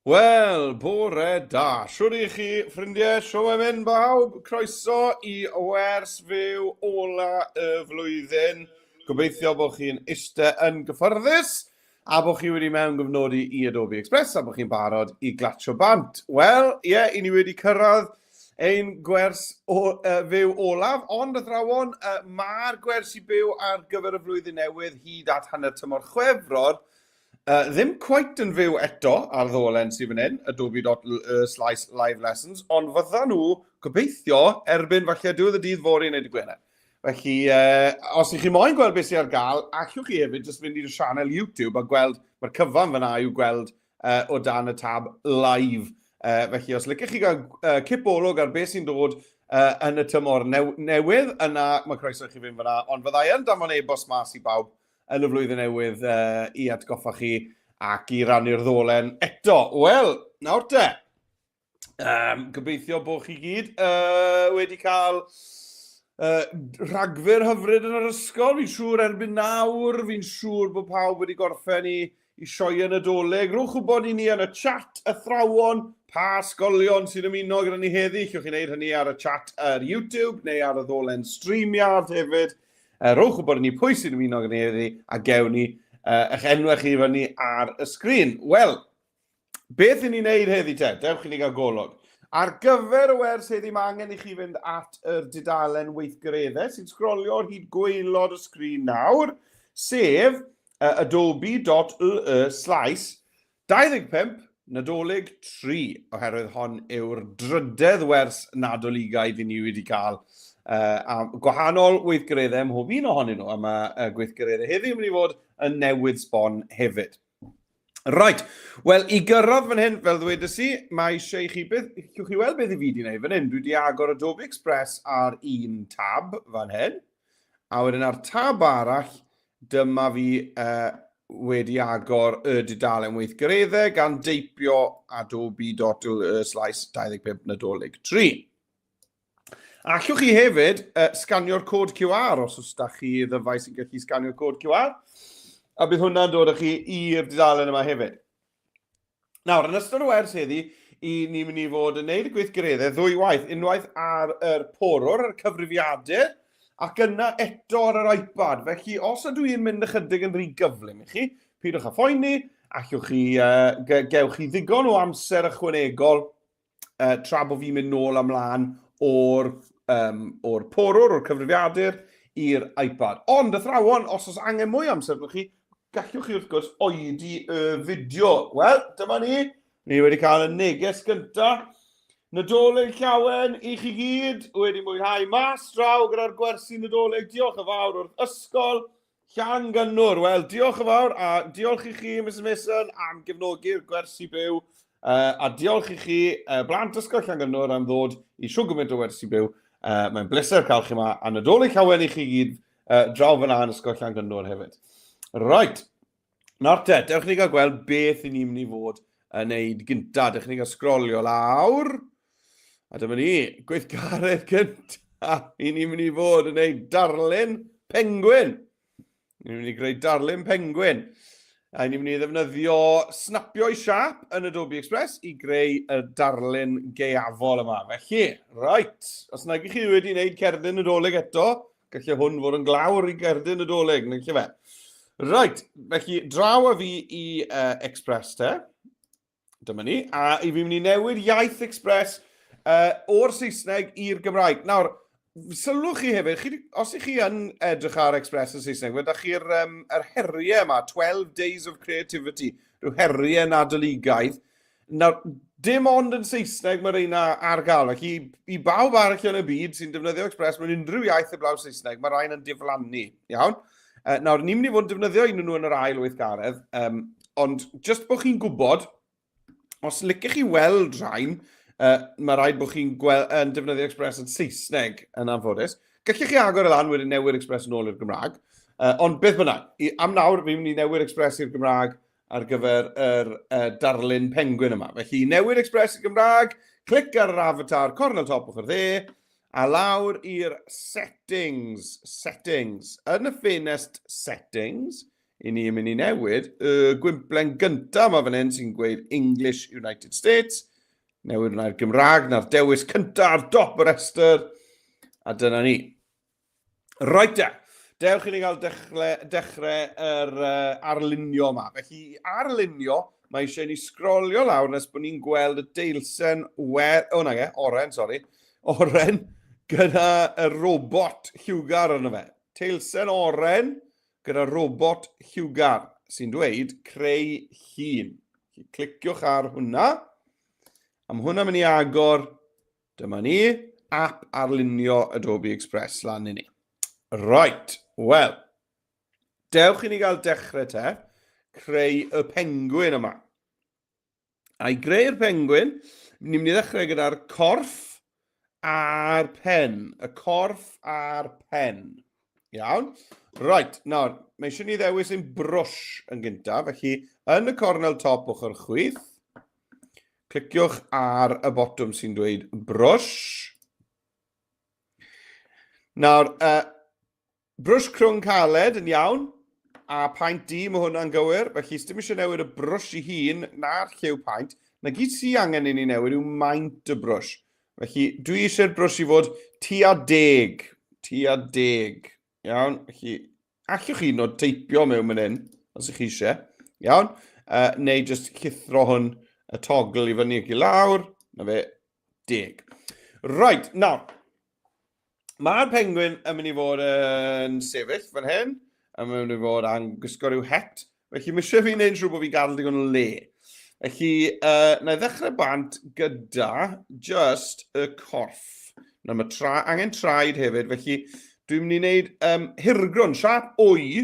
Wel, bore da. Shwd i chi, ffrindiau? Shwt mae'n mynd, bawb? Croeso i wers fyw ola y flwyddyn. Gobeithio bod chi'n iste yn gyffyrddus a bod chi wedi mewn gyfnodi i Adobe Express a bod chi'n barod i glatsio bant. Wel, ie, yeah, i ni wedi cyrraedd ein gwers o, fyw olaf, ond athrawon, mae'r gwersi byw ar gyfer y flwyddyn newydd hyd at hanner tymor Chwefror Ddim cweit yn fyw eto ar ddolen sydd fan hyn, adobe.ly/live lessons, ond fyddan nhw, gobeithio, erbyn falle diwedd y dydd fory neu dy Gwener. Felly, os ych chi moyn gweld beth sydd ar gael, allwch chi hefyd jyst fynd i'r sianel YouTube a gweld, mae'r cyfan fyna i'w gweld o dan y tab live. Felly, os licech chi gael cip olwg ar beth sy'n dod yn y tymor new newydd, yna mae croeso i chi fynd fyna. Ond fyddai yn danfon e-bost mas i bawb yn y flwyddyn newydd i atgoffa chi ac i rannu'r ddolen eto. Wel, nawr te, gobeithio bod chi gyd wedi cael rhagfyr hyfryd yn yr ysgol. Fi'n siŵr erbyn nawr, fi'n siŵr bod pawb wedi gorffen i, i sioe Nadolig. Rhowch wybod i ni yn y chat, athrawon, pa ysgolion sy'n ymuno gyda ni heddi. Allwch chi wneud hynny ar y chat ar YouTube neu ar y ddolen StreamYard hefyd. Rhowch wybod i ni pwy sy'n ymuno gyda ni heddi a gewn ni eich enwau chi fyny ar y sgrin. Wel, beth i ni'n neud heddi te? Dewch i ni gael golwg. Ar gyfer y wers heddi, mae angen i chi fynd at yr dudalen weithgareddau sy'n sgrolio ar hyd gwaelod y sgrin nawr, sef adobe.ly slash 25, Nadolig 3, oherwydd hon yw'r drydedd wers Nadoligaidd i ni wedi cael. A gwahanol weithgareddau ym mhob un ohonyn nhw, a mae gweithgareddau heddiw yn mynd i fod yn newydd sbon hefyd. Right, wel, i gyrraedd fan hyn, fel ddwedes i, mae eisiau i chi beth, llwch chi weld beth i fi wedi gwneud fan hyn. Dwi wedi agor Adobe Express ar un tab fan hyn, a wedyn ar tab arall, Dyma fi wedi agor y dudalen weithgareddau gan deipio adobe.ly slash 25 Nadolig 3. Allwch chi hefyd sganio'r cod QR os oes da chi ddyfais sy'n gallu sganio'r cod QR, a bydd hwnna'n dod â chi i'r dudalen yma hefyd. Nawr, yn ystod y wers heddi, i ni'n mynd i fod yn neud y gweithgareddau ddwy waith. Unwaith ar yr porwr, ar y cyfrifiadur, ac yna eto ar yr iPad. Felly, os ydw i'n mynd ychydig yn rhy gyflym i chi, pidwch â phoeni, allwch chi, gewch chi ddigon o amser ychwanegol tra bod fi'n mynd nôl a mlaen o'r, um, or porwr, o'r cyfrifiadur, i'r iPad. Ond, athrawon, os oes angen mwy amser arnoch chi, gallwch chi wrth gwrs oedi y fideo. Wel, dyma ni. Ni wedi cael y neges gyntaf. Nadolig llawen i chi gyd, wedi mwynhau mas draw gyda'r gwersi Nadolig. Diolch yn fawr wrth ysgol. Llangynnwr, wel, diolch yn fawr, a diolch i chi, Mrs Mason, am gefnogi'r gwersi byw, a diolch i chi, blant Ysgol Llangynnwr, am ddod i siw gymaint o wersi byw. Mae'n bleser cael chi yma, a Nadolig llawen i chi gyd draw fyna yn Ysgol Llangynnwr hefyd. Right, nawr te, dewch ni gael gweld beth i ni'n mynd i fod yn neud gynta. Dewch ni gael sgrolio lawr. A dyma ni, gweithgaredd gynta. I ni'n mynd i fod yn neud darlun pengwin. Ni'n mynd i greu darlun pengwin. A ni'n mynd i ddefnyddio snapio i siap yn Adobe Express i greu y darlun gaeafol yma. Felly, right, os nag ych chi wedi gwneud cerdyn Nadolig eto, Gallai hwn fod yn glawr i gerdyn Nadolig, nag fe? Right, felly draw â fi i Express te. Dyma ni. A i fi mynd i newid iaith Express o'r Saesneg i'r Gymraeg. Nawr, sylwch chi hefyd, chi, os ych chi yn edrych ar Express yn Saesneg, fe ydych chi'r um, yr heriau yma, 12 Days of Creativity, rhyw heriau nadoligaidd. Nawr, dim ond yn Saesneg mae reina ar gael. Felly, i bawb arall yn y byd sy'n defnyddio Express mewn unrhyw iaith heblaw Saesneg, mae rhain yn diflannu. Iawn? Nawr, ni'n mynd i fod yn defnyddio un o'n nhw yn yr ail weithgaredd, ond just bod chi'n gwybod, os licech chi weld rhain, mae rhaid bod chi'n yn defnyddio Express yn Saesneg yn anffodus. Gallech chi agor y lan wedyn newid Express yn ôl i'r Gymraeg, ond beth bynnag, am nawr fi'n mynd i newid Express i'r Gymraeg ar gyfer yr darlun pengwin yma. Felly, newid Express i Gymraeg, clic ar yr avatar cornel top ochr dde, a lawr i'r settings. Settings. Yn y ffenest settings, I ni yn mynd i newid y gwymplen gyntaf yma fan hyn sy'n gweud English United States. Newid hwnna i'r Gymraeg, na'r dewis cyntaf ar dop y rhestr. A dyna ni. Reit te, dewch i ni gael dechrau, dechrau yr uh, arlunio yma. Felly, i arlunio, mae eisiau ni sgrolio lawr nes bod ni'n gweld y deilsen wer... O, na ge, oren, sori. Oren gyda y robot lliwgar arno fe. Teilsen oren gyda robot lliwgar sy'n dweud creu llun. Felly, cliciwch ar hwnna. A mae hwnna'n mynd i agor Dyma ni, app arlunio Adobe Express lan i ni. Right, wel, dewch i ni gael dechrau te, creu y pengwin yma. A i greu'r pengwin, ni'n mynd i ddechrau gyda'r corff a'r pen. Y corff a'r pen. Iawn. Right, nawr, mae eisiau ni ddewis ein brwsh yn gyntaf, felly yn y cornel top ochr chwith, Cliciwch ar y botwm sy'n dweud brush. Nawr, uh, brwsh crwn caled yn iawn, a paent di, mae hwnna'n gywir, felly dim eisiau newid y brwsh i hun na'r lliw paent. Na gyd sy'n angen i ni newid yw maint y brwsh. Felly, dwi eisiau'r brwsh i fod tua deg. Tua deg. Iawn, felly Allwch chi nod teipio mewn fan hyn, os ych chi eisiau. Iawn? Uh, neu jyst llithro hwn y togl i fyny ac i lawr. Na fe, deg. Right, nawr. Mae'r pengwin yn mynd i fod yn sefyll fan hyn. Yn mynd i fod yn gwisgo rhyw het. Felly mae eisiau fi wneud yn siŵr bod fi'n gadael digon o le. Felly, uh, na i ddechrau bant gyda just y corff. Na, mae tra, angen traed hefyd, felly dwi'n mynd i wneud um, hirgrwn, siap wy,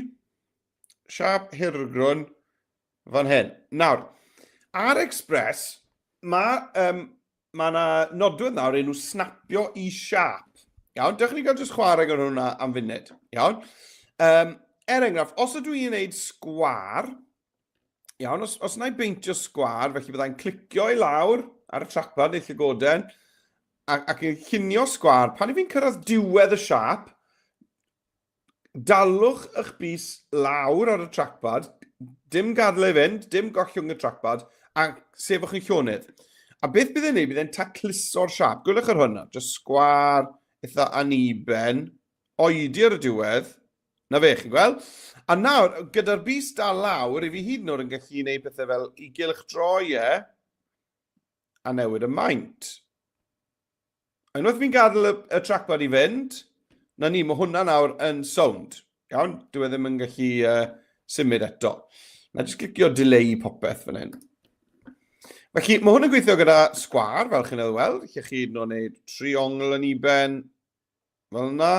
siap hirgrwn fan hyn. Nawr, ar Express, mae um, mae yna nodwedd nawr enw snapio i siap. Iawn, dewch ni gael jyst chwarae gyda hwnna am funud. Iawn. Um, er enghraifft, os ydw i'n gwneud sgwar, iawn, os, os wna i beintio sgwar, felly byddai'n clicio i lawr ar y trackpad neu llygoden, ac, ac yn llunio sgwar, pan i fi'n cyrraedd diwedd y siap, Dalwch eich bys lawr ar y trackpad, dim gadael ei fynd, dim gollwng y trackpad, a sefwch yn llonydd. A beth bydd e'n neud, bydd e'n tacluso'r siap. Gwylwch ar hwnna, just sgwar, eitha aniben, oedi ar y diwedd, na fe, chi'n gweld? A nawr, gyda'r bys dal lawr, i fi hyd yn oed yn gallu gwneud pethau fel i gylchdroi e, a newid y maint. A unwaith fi'n gadael y, y trackpad i fynd, na ni, mae hwnna nawr yn sound. Iawn, dyw e ddim yn gallu uh, symud eto. Na jyst clicio delay popeth fan hyn. Felly, mae hwn yn gweithio gyda sgwar, fel chi'n ei weld. Lle chi hyd yn oed wneud triongl yn iben, fel yna.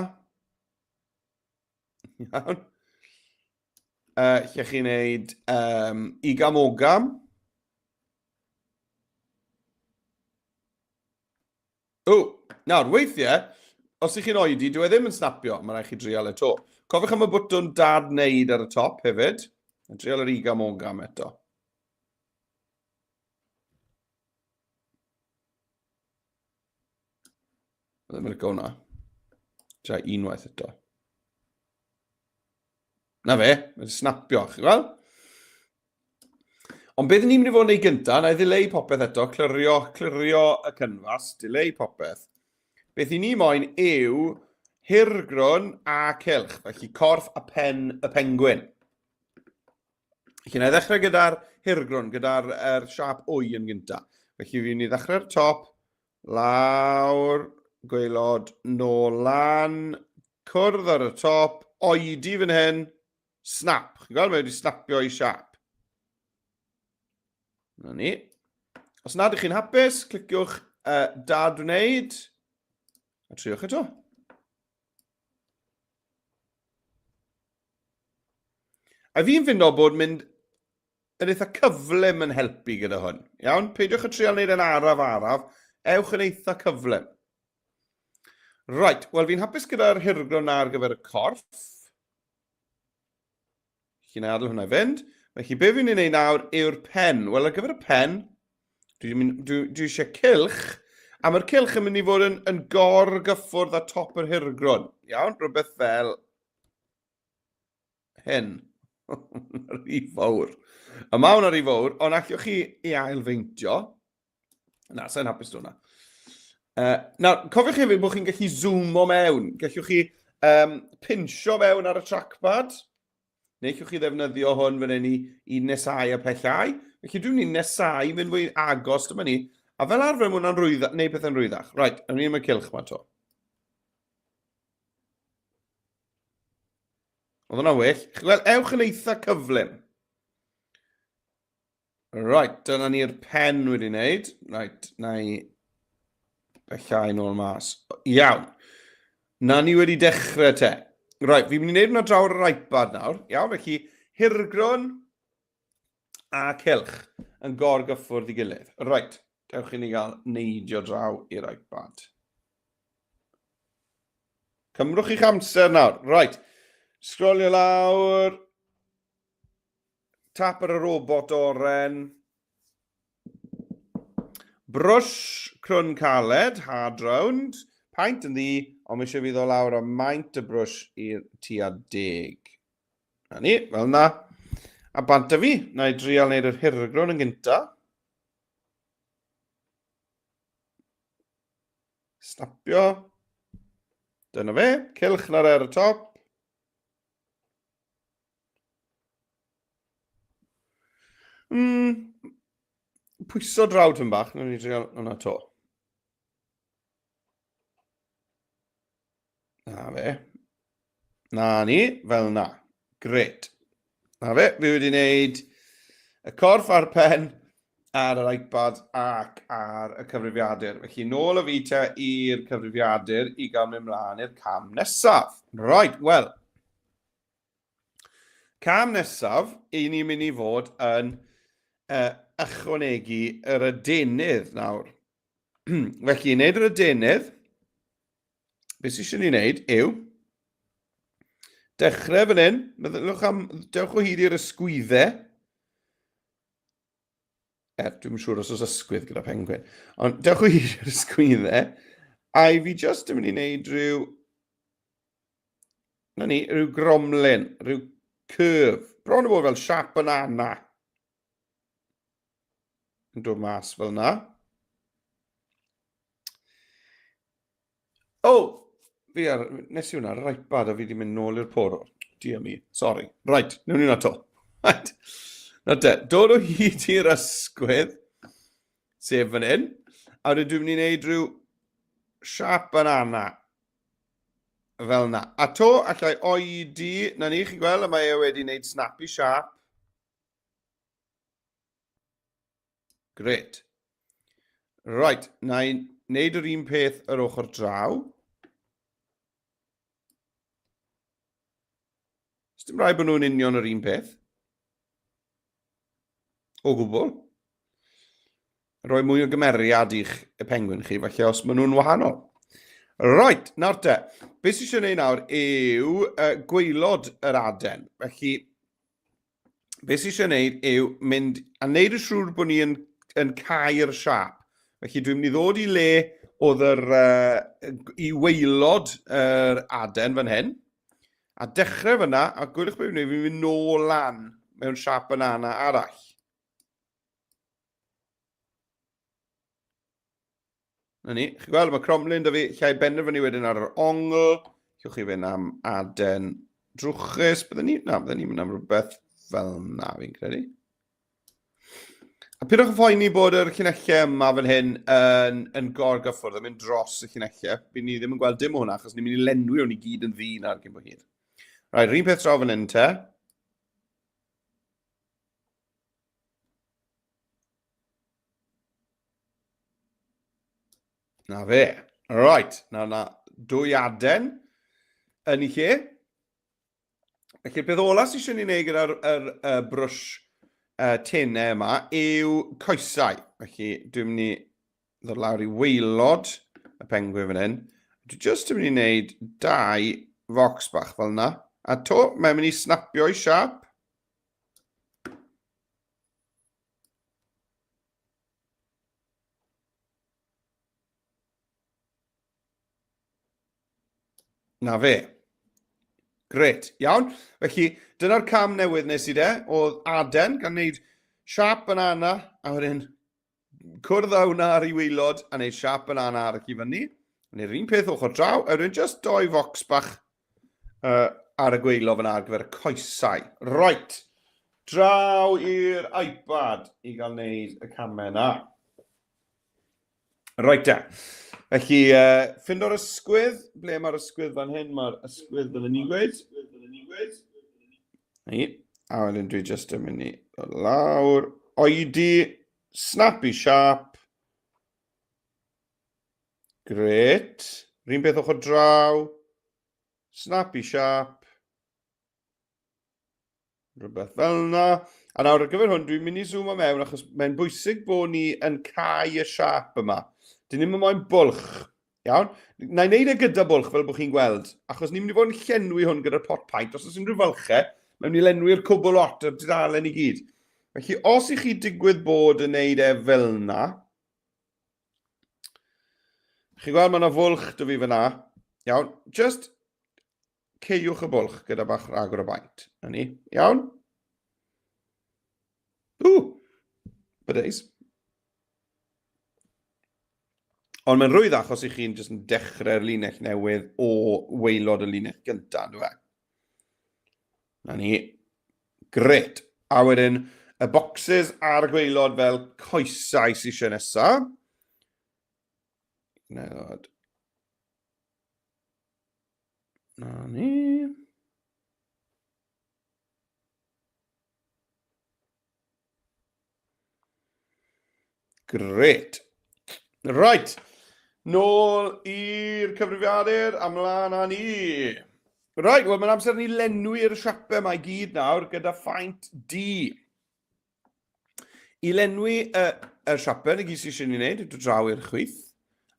Iawn. Uh, lle chi'n neud um, igam ogam. O, nawr, weithiau, os ych chi'n oedi, dyw e ddim yn snapio. Mae rhaid chi drial eto. Cofiwch am y bwtwn dad wneud ar y top hefyd. A drial yr igam ogam eto. Ddim yn licio hwnna. Try unwaith eto. Na fe, mae'n snapio, chi'n gweld? Ond beth ni'n mynd i fod yn ei gyntaf, na i ddileu popeth eto, clirio, clirio y cynfas, dileu popeth. Beth i ni moyn yw hirgrwn a cylch, felly corff a pen y pengwin. Felly na i ddechrau gyda'r hirgrwn, gyda'r er, siap wy yn gyntaf. Felly fi'n mynd i ddechrau'r top, lawr, gwaelod, nôl lan, cwrdd ar y top, oedi fan hyn, snap. Chi'n gweld, mae wedi snapio i siap. Na ni. Os nad ydych chi'n hapus, cliciwch uh, dad wneud, a triwch eto. A fi'n ffindo bod mynd yn eitha cyflym yn helpu gyda hwn. Iawn? Peidiwch y trial wneud yn araf araf, ewch yn eitha cyflym. Right, wel fi'n hapus gyda'r hirgron na ar gyfer y corff. Chi'n adael hwnna i fynd. Felly be fi'n ei wneud nawr yw'r pen. Wel, ar gyfer y pen, dwi'n dwi, dwi, dwi eisiau cylch, a mae'r cylch yn mynd i fod yn, yn gorgyffwrdd â top yr hirgrwn. Iawn, rhywbeth fel hyn. Rhy fawr. A mae hwnna rhy fawr, ond allwch chi ei ailfeintio. Na, sa'n hapus hwnna. Nawr, cofiwch hefyd bod chi'n gallu zoomo mewn. Gallwch chi pinsio mewn ar y trackpad. Neu allwch chi ddefnyddio hwn fan hyn i nesau a pellau. Felly dwi'n mynd i nesau, mynd fwy agos, dyma ni. A fel arfer mae hwnna'n rhwydd, neu pethau'n rhwyddach. Right, awn ni am y cylch ma to. Oedd hwnna'n well. Wel, ewch yn eitha cyflym. Right, dyna ni'r pen wedi wneud. Right, na i bellau nôl mas. Iawn. Na ni wedi dechrau te. Right, fi'n mynd i wneud hwnna draw ar yr iPad nawr. Iawn, felly hirgrwn a cylch yn gorgyffwrdd i gilydd. Right, dewch i ni gael neidio draw i'r iPad. Cymrwch eich amser nawr. Right, sgrolio lawr. Tap ar y robot oren. Brwsh crwn caled, hard round. Paent yn ddi, ond mae eisiau fi ddod lawr a maint y brwsh i'r tua 10. Na ni, fel na. A bant â fi, na i drial wneud yr hirgrwn yn gynta. Snapio. Dyna fe, cylch nawr ar y top. Pwyso draw tyn bach, nawn ni drial hwnna to. Na fe. Na ni, fel na. Gret. Na fe, fi wedi wneud y corff a'r pen ar yr iPad ac ar y cyfrifiadur. Felly, nôl y fi te i'r cyfrifiadur i gael mynd mlaen i'r cam nesaf. Right, wel, Cam nesaf, i ni'n mynd i fod yn ychwanegu yr adenydd nawr. Felly, i wneud yr adenydd, beth sydd eisiau ni wneud yw dechrau fan hyn, meddyliwch am, dewch o hyd i'r ysgwyddau. Er, dwi'n siŵr os oes ysgwydd gyda pengwin. Ond dewch o hyd i'r ysgwyddau, a i fi jyst yn mynd i wneud rhyw Na ni, rhyw gromlin, rhyw curve. Bron o bod fel siap banana. Yn dod mas fel na. O! Oh, fi ar, nes i hwnna ar yr iPad a fi wedi mynd nôl i'r porwr. Dear me, sorry. Right, newn ni hwnna to. Right. Na te, dod o hyd i'r ysgwydd, sef fan hyn, a wedyn dwi'n mynd i wneud rhyw siap banana. Fel na. A to, allai oedi, na ni, chi'n gweld, mae e wedi wneud snappy sharp. Gret. Right, na i wneud yr un peth yr ochr draw. Dim rhaid bod nhw'n union yr un peth. O gwbl. Rhoi mwy o gymeriad i'ch y pengwin chi, falle os maen nhw'n wahanol. Right, nawr te. Beth sydd eisiau gwneud nawr yw gwaelod yr aden. Felly, beth sydd eisiau gwneud yw mynd a wneud yn siŵr bod ni yn cau'r siap. Felly dwi'n mynd i ddod i le oedd yr, i waelod yr aden fan hyn. A dechrau fyna, a gwylwch beth fi'n gwneud, fi'n mynd nôl lan mewn siap banana arall. Na ni, chi'n gweld, mae cromlin da fi, llai benderfynu wedyn ar yr ongl. Llwch chi fynd am aden drwchus, byddwn ni, na, byddwn ni'n mynd am rhywbeth fel na, fi'n credu. A pidwch yn phoeni bod yr llinellau yma fan hyn yn, yn gorgyffwrdd, yn mynd dros y llinellau. Bydd ni ddim yn gweld dim o hwnna, achos ni'n mynd i lenwi hwn i gyd yn ddu nawr cyn bo hir. Right, yr un peth draw fan hyn te. Na fe. Right, na na dwy aden yn ei lle. Felly, peth ola sydd eisiau ni wneud gyda'r er, er, brwsh tenau yma yw coesau. Felly, dwi'n mynd i ddod lawr i waelod y pengwin fan hyn. Dwi jyst yn mynd i wneud dau focs bach fel yna. A to, mae'n mynd i snapio i siap. Na fe. Gret, iawn. Felly, dyna'r cam newydd nes i de, oedd aden gan wneud siap banana, a wedyn cwrdd â hwnna ar ei waelod a wneud siap banana ar y i fyny. Neu'r un peth ochr draw, a wedyn just doi focs bach ar y gwaelod fyna ar gyfer y coesau. Right, draw i'r iPad i gael wneud y camau yna. Reit te. Felly, ffindo'r ysgwydd. Ble mae'r ysgwydd fan hyn? Mae'r ysgwydd fel ni'n gweud. Ni. A wedyn dwi jyst yn mynd i ddod lawr. Oedi. Snappy sharp. Gret. Rhyn peth ochr draw. Snappy sharp. Rhywbeth fel yna. A nawr ar gyfer hwn, dwi'n mynd i zoom o mewn achos mae'n bwysig bod ni yn cau y siap yma. Dyn ni'n moyn bwlch. Iawn? Na i wneud e gyda bwlch fel bod chi'n gweld, achos ni'n mynd i fod yn llenwi hwn gyda'r pot paint. Os oes unrhyw fylchau, mae'n mynd i lenwi'r cwbl lot o'r dudalen i gyd. Felly, os i chi digwydd bod yn neud e fel yna, chi'n gweld mae yna fwlch dy fi fyna. Iawn, just Ceiwch y bwlch gyda bach rhagor o baent. Na ni. Iawn? Ww! Byddeis. Ond mae'n rhwydd achos i chi'n jyst yn dechrau'r linell newydd o waelod y linell gyntaf, ynddo fe? Na ni. Gret. A wedyn, y boxes ar y gwaelod fel coesau sy'n eisiau nesaf. Na ddod. Na ni. Gret. Right. Nôl i'r cyfrifiadur, a mlaen â ni. Right, wel mae'n amser ni lenwi'r siapau yma i gyd nawr gyda phaent du. I lenwi y, y siapen, y gyd sydd eisiau ni wneud, yw dod draw i'r chwith,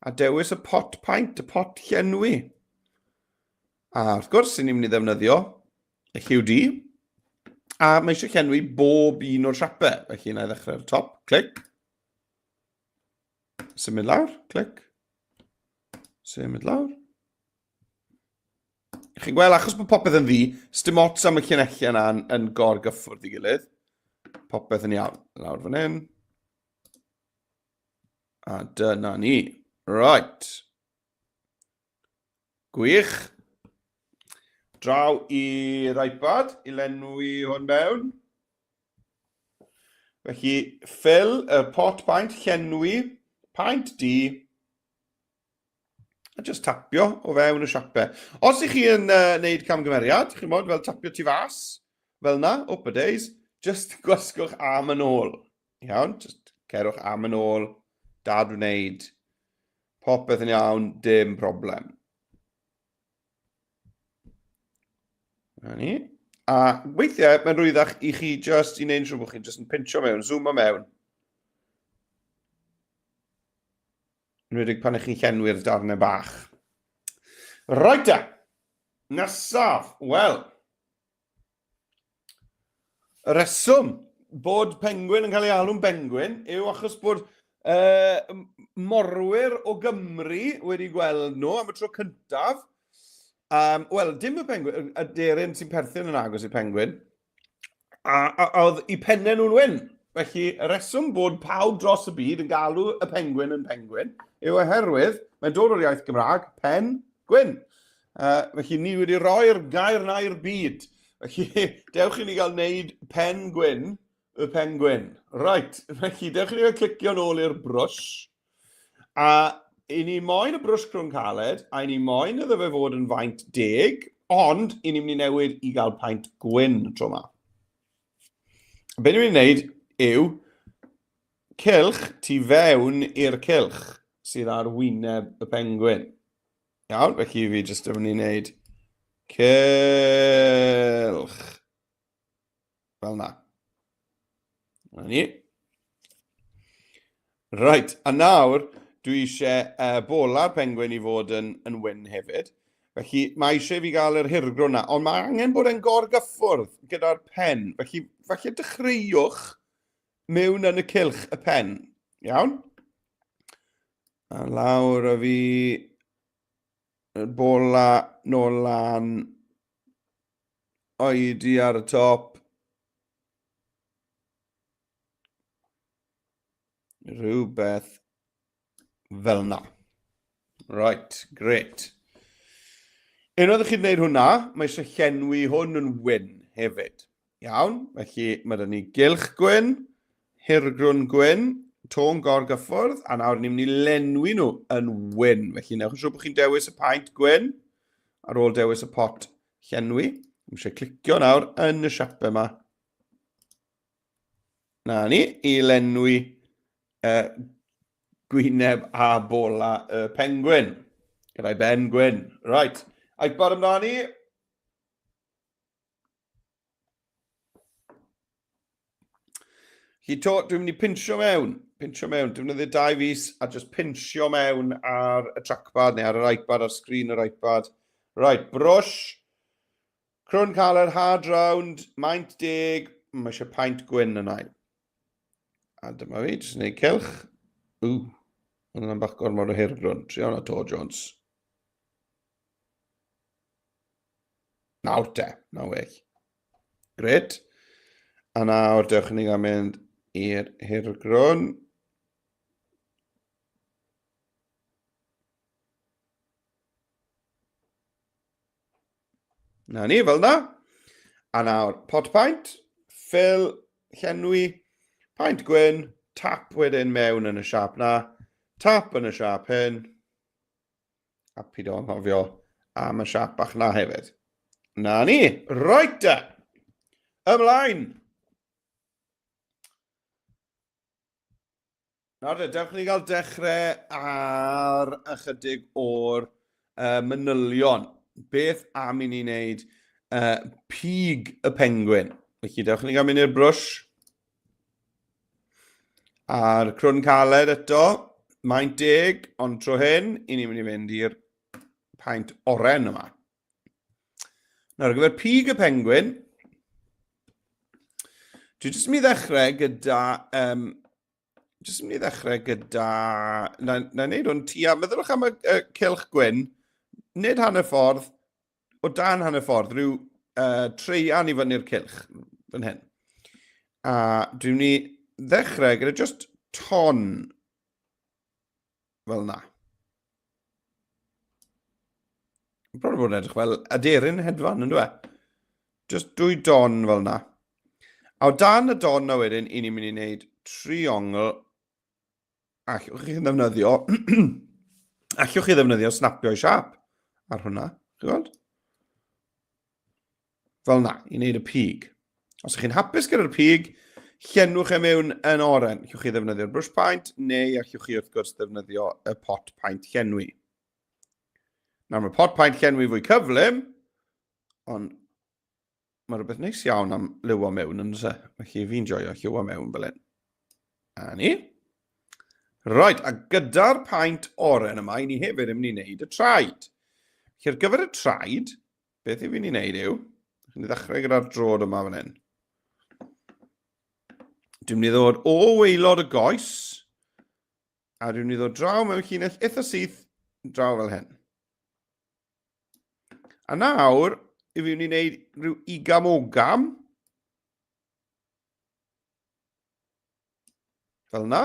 a dewis y pot paent, y pot llenwi. A wrth gwrs, ni'n mynd i ddefnyddio y lliw du, a mae eisiau llenwi bob un o'r siapau. Felly, na i ddechrau ar y top, clic. Symud lawr, clic. Symud lawr. Chi'n gweld, achos bod popeth yn ddu, sdim ots am y llinellau yna yn, yn gorgyffwrdd i gilydd. Popeth yn iawn. Lawr fan hyn. A dyna ni. Right. Gwych. Draw i'r iPad i lenwi hwn mewn. Felly, fill y pot paint, llenwi, paint du, a just tapio o fewn y siapau. Os ych chi yn neud camgymeriad, chi'n bod, fel tapio tu fas, fel na, up a days, just gwasgwch am yn ôl. Iawn, just cerwch am yn ôl, dad wneud, popeth yn iawn, dim problem. Na ni. A weithiau, mae'n rwyddach i chi just i wneud yn siŵr bod chi'n just yn pincho mewn, zoom o mewn. Yn enwedig pan ych chi'n llenwi'r darnau bach. Reit da! Nesaf, wel, y reswm bod pengwin yn cael ei alw'n bengwin yw achos bod morwyr o Gymru wedi gweld nhw am y tro cyntaf. Wel, dim y pengwin, y deryn sy'n perthyn yn agos i'r pengwin. A, a, a oedd i pennau nhw'n wyn. Felly, y reswm bod pawb dros y byd yn galw y pengwin yn pengwin yw oherwydd mae'n dod o'r iaith Gymraeg, pen gwyn. Felly, ni wedi rhoi'r gair na i'r byd. Felly, dewch i ni gael wneud pen gwyn y pengwin. Right, felly, dewch i ni gael clicio nôl i'r brwsh. A i ni moyn y brwsh crwn caled, a i ni moyn iddo fe fod yn faint deg, ond i ni'n mynd i newid i gael paent gwyn tro yma. Be ni'n mynd i wneud yw cylch tu fewn i'r cylch sydd ar wyneb y pengwin. Iawn, felly fi jyst yn mynd i wneud cylch. Fel na. Na ni. Right, a nawr dwi eisiau bola'r pengwin i fod yn, yn wyn hefyd. Felly mae eisiau fi gael yr hirgrwn na, ond mae angen bod e'n gorgyffwrdd gyda'r pen. Felly falle dechreuwch mewn yn y cylch y pen. Iawn? A lawr a fi, bola nôl lan. Oedi ar y top. Rhywbeth fel na. Right, great. Unwaith ych chi'n gwneud hwnna, mae eisiau llenwi hwn yn wyn hefyd. Iawn, felly mae dyn ni gylch gwyn, hirgrwn gwyn, tôn gorgyffwrdd, a nawr ni'n mynd i lenwi nhw yn wyn. Felly newch yn siŵr bod chi'n dewis y paent gwyn ar ôl dewis y pot llenwi. Mae eisiau clicio nawr yn y siapau yma. Na ni, i lenwi uh, gwyneb a bola y pengwin. Gyda'i ben gwyn. Right, iPad amdani. Chi to, dwi'n mynd i pinsio mewn. Pinsio mewn. Defnyddio dau fus a just pinsio mewn ar y trackpad neu ar yr iPad, ar sgrin yr iPad. Right, brush. Crwn caled, hard round, maint deg. Mae eisiau paint gwyn yna. A dyma fi, jyst yn gwneud cylch. Ww, hwnna'n bach gormod o hirgrwn. Trio hwnna to, Jones. Nawr te, na well. Gret. A nawr dewch ni gael mynd i'r hirgrwn. Na ni, fel na. A nawr, pot paint, fill, llenwi, paint gwyn, tap wedyn mewn yn y siap na, tap yn y siap hyn, a pido anghofio am y siap bach na hefyd. Na ni, right da! Ymlaen! Nawr te, dewch ni gael dechrau ar ychydig o'r uh, manylion. Beth am i ni wneud uh, pig y pengwin? Felly, dewch ni gael mynd i'r brwsh. A'r crwn caled eto, maint deg, ond tro hyn, i ni'n mynd i fynd i'r paent oren yma. Nawr, ar gyfer pig y pengwin, dwi jyst yn mynd i ddechrau gyda... Um, jyst yn mynd i ddechrau gyda... Na, na wneud hwn tua... Meddylwch am y, y cilch gwyn, nid hanner ffordd, o dan hanner ffordd, rhyw uh, treian i fyny'r cilch, fan hyn. A dwi'n mynd i ddechrau gyda just ton Fel na. Bron o bod yn edrych fel aderyn hedfan, yn dweud? Just dwy don fel na. A o dan y don na wedyn, i ni'n mynd i wneud triongl. Allwch chi ddefnyddio... allwch chi ddefnyddio snapio i siap ar hwnna. Chi'n gweld? Fel na, i wneud y pig. Os ydych chi'n hapus gyda'r pig, llenwch e mewn yn oren. Allwch chi ddefnyddio'r brush paint, neu allwch chi wrth gwrs ddefnyddio y pot paint llenwi. Nawr mae pot paint llenwi fwy cyflym, ond mae rhywbeth neis iawn am liwo mewn yn se. Felly fi'n joio lliwo mewn fel hyn. A ni. Right, a gyda'r paent oren yma, i ni hefyd yn mynd i wneud y traed. Felly ar gyfer y traed, Beth i fi'n ei wneud yw, chi'n ddechrau gyda'r drod yma fan hyn. Dwi'n mynd i ddod o waelod y goes, a dwi'n mynd i ddod draw mewn llinell eitha syth, draw fel hyn. A nawr, i fi'n mynd i wneud rhyw igam ogam, Fel yna.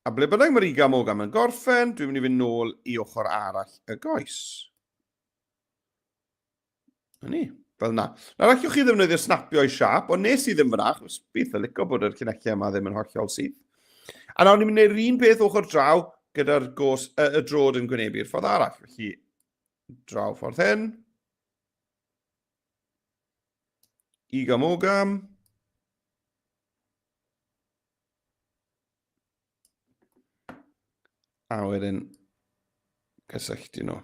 A ble bynnag mae'r igam ogam yn gorffen, dwi'n mynd i fynd nôl i ochr arall y goes. Na ni, fel yna. Nawr allwch chi ddefnyddio snapio i siap, ond nes i ddim fyna, achos byth yn licio bod yr llinellau yma ddim yn hollol syth. A nawr ni'n mynd i wneud yr un peth ochr draw gyda'r gos, y, y drod yn gwynebu'r ffordd arall. Felly, draw ffordd hyn. Igam ogam. A wedyn cysylltu nhw.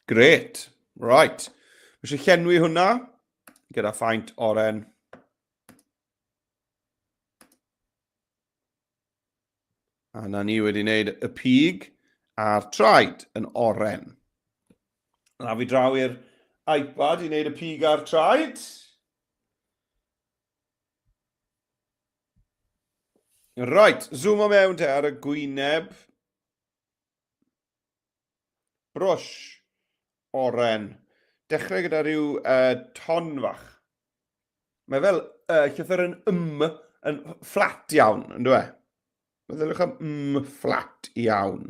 Gret. Right. Mae eisiau llenwi hwnna gyda phaent oren. A na ni wedi wneud y pig a'r traed yn oren. Na fi draw i'r iPad i wneud y pig a'r traed. Right, zoom o mewn te ar y gwyneb. Brwsh. Oren. Dechrau gyda rhyw uh, ton fach. Mae fel uh, llythyr yn ym yn fflat iawn, yn dweud? Meddyliwch am m fflat iawn.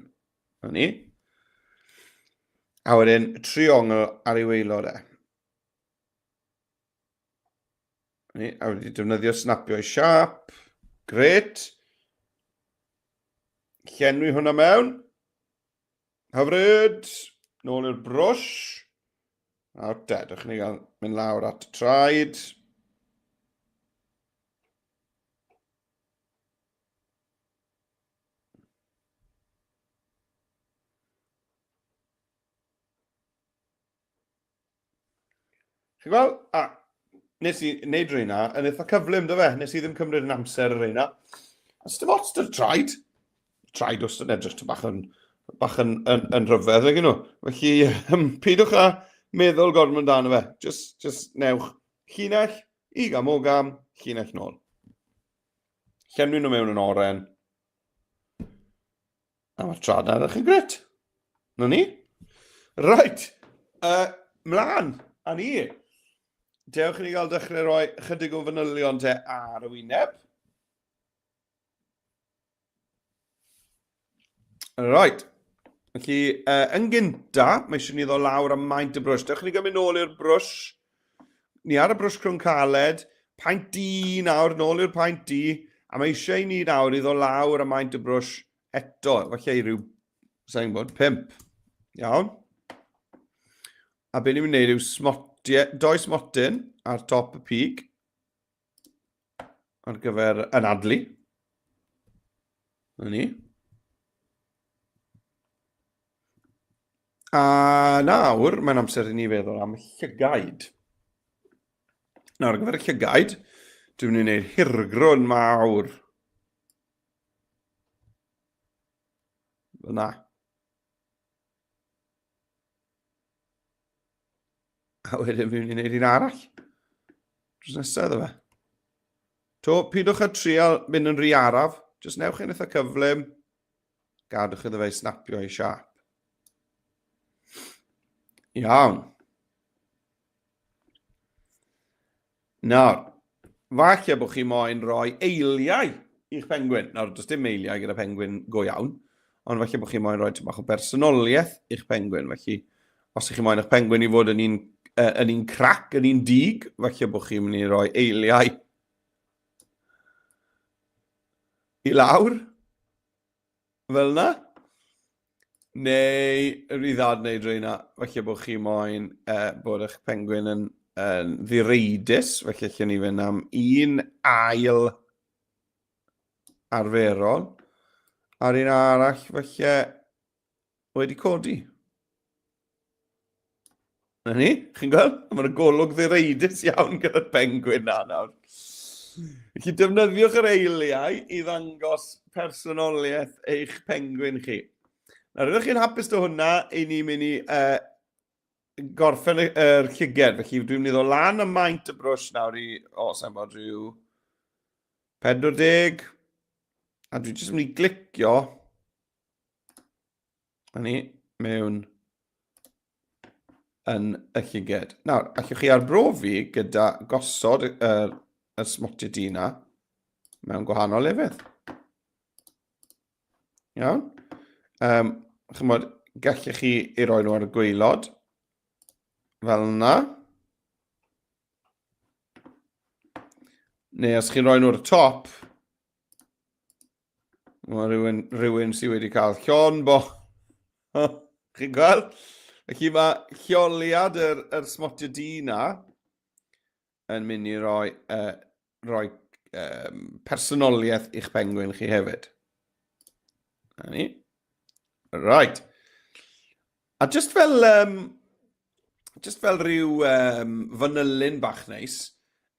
Na ni. A wedyn triongl ar ei waelod e. Ni, a wedi defnyddio snapio i siap. Gret. Llenwi hwnna mewn. Hyfryd. Nôl i'r brwsh. Nawr te, dewch ni gael mynd lawr at y traed. Chi'n gweld? A, nes i wneud rheina yn eitha cyflym, do fe? Nes i ddim cymryd yn amser y rheina. A dim ots dy'r traed. Traed wastad yn edrych bach yn, bach yn, yn, yn rhyfedd, nag nhw. Felly, um, peidiwch â meddwl gormod amdano fe. Just, just newch llinell, igam ogam, llinell nôl. Llenwi nhw mewn yn oren. A mae'r trad na edrych yn gret. Na ni. Right. Uh, mlaen. A ni. Dewch i ni gael dechrau rhoi chydig o fanylion te ar y wyneb. Right. Felly, uh, yn gynta, mae eisiau ni ddod lawr am maint y brwsh. Dewch i ni gymryd nôl i'r brwsh. Ni ar y brwsh crwn caled. Paent di nawr, nôl i'r paent di. A mae eisiau i ni nawr i ddod lawr am maint y brwsh eto. Falle i ryw, sa'n gwybod, 5. Iawn. A be ni'n mynd i wneud yw smotie, doi smotyn ar top y pig ar gyfer anadlu. Na ni. A nawr, mae'n amser i ni feddwl am llygaid. Nawr, ar gyfer y llygaid, dwi'n mynd i wneud hirgrwn mawr. Fyna. A wedyn fi'n mynd i wneud un arall. Drws nesaf iddo fe. To, pidwch â trial mynd yn rhy araf. Jyst newch yn eitha cyflym. Gadwch iddo fe i snapio i siap. Iawn. Nawr, falle bod chi moyn rhoi eiliau i'ch pengwin. Nawr, does dim eiliau gyda pengwin go iawn, ond falle bod chi moyn rhoi tipyn bach o bersonoliaeth i'ch pengwin. Felly, os ych chi moyn eich pengwin i fod yn un, uh, yn un crac, yn un dig, falle bod chi'n mynd i roi eiliau i lawr. Fel yna. Neu ryddhad wneud rheina, falle bod chi moyn uh, bod eich pengwin yn, yn ddireidus, felly allan ni fynd am un ail arferol, a'r un arall falle wedi codi. Na ni, chi'n gweld? Mae'n golwg ddireidus iawn gyda'r pengwin na nawr. Felly defnyddiwch yr eiliau i ddangos personoliaeth eich pengwin chi. Nawr, ydych chi'n hapus dy hwnna, i ni'n mynd i uh, gorffen yr er llyged. Felly dwi'n mynd i ddod lan y maint y brwsh nawr i, o, oh, sa'n bod rhyw 40. A dwi'n jyst mynd i glicio Na ni, mewn yn y llyged. Nawr, allwch chi arbrofi gyda gosod yr, yr, yr smotiau du na mewn gwahanol lefydd. Iawn? Um, chymod, gallech chi ei roi nhw ar y gwaelod, fel yna. Neu os chi'n rhoi nhw ar y top, Mae rhywun, rhywun sydd wedi cael llon bo. Chi'n gweld? Felly mae lleoliad yr, yr smotio du na yn mynd i roi, uh, roi um, personoliaeth i'ch pengwin chi hefyd. Na ni. Right. A just fel, um, just fel rhyw um, fanylun bach neis,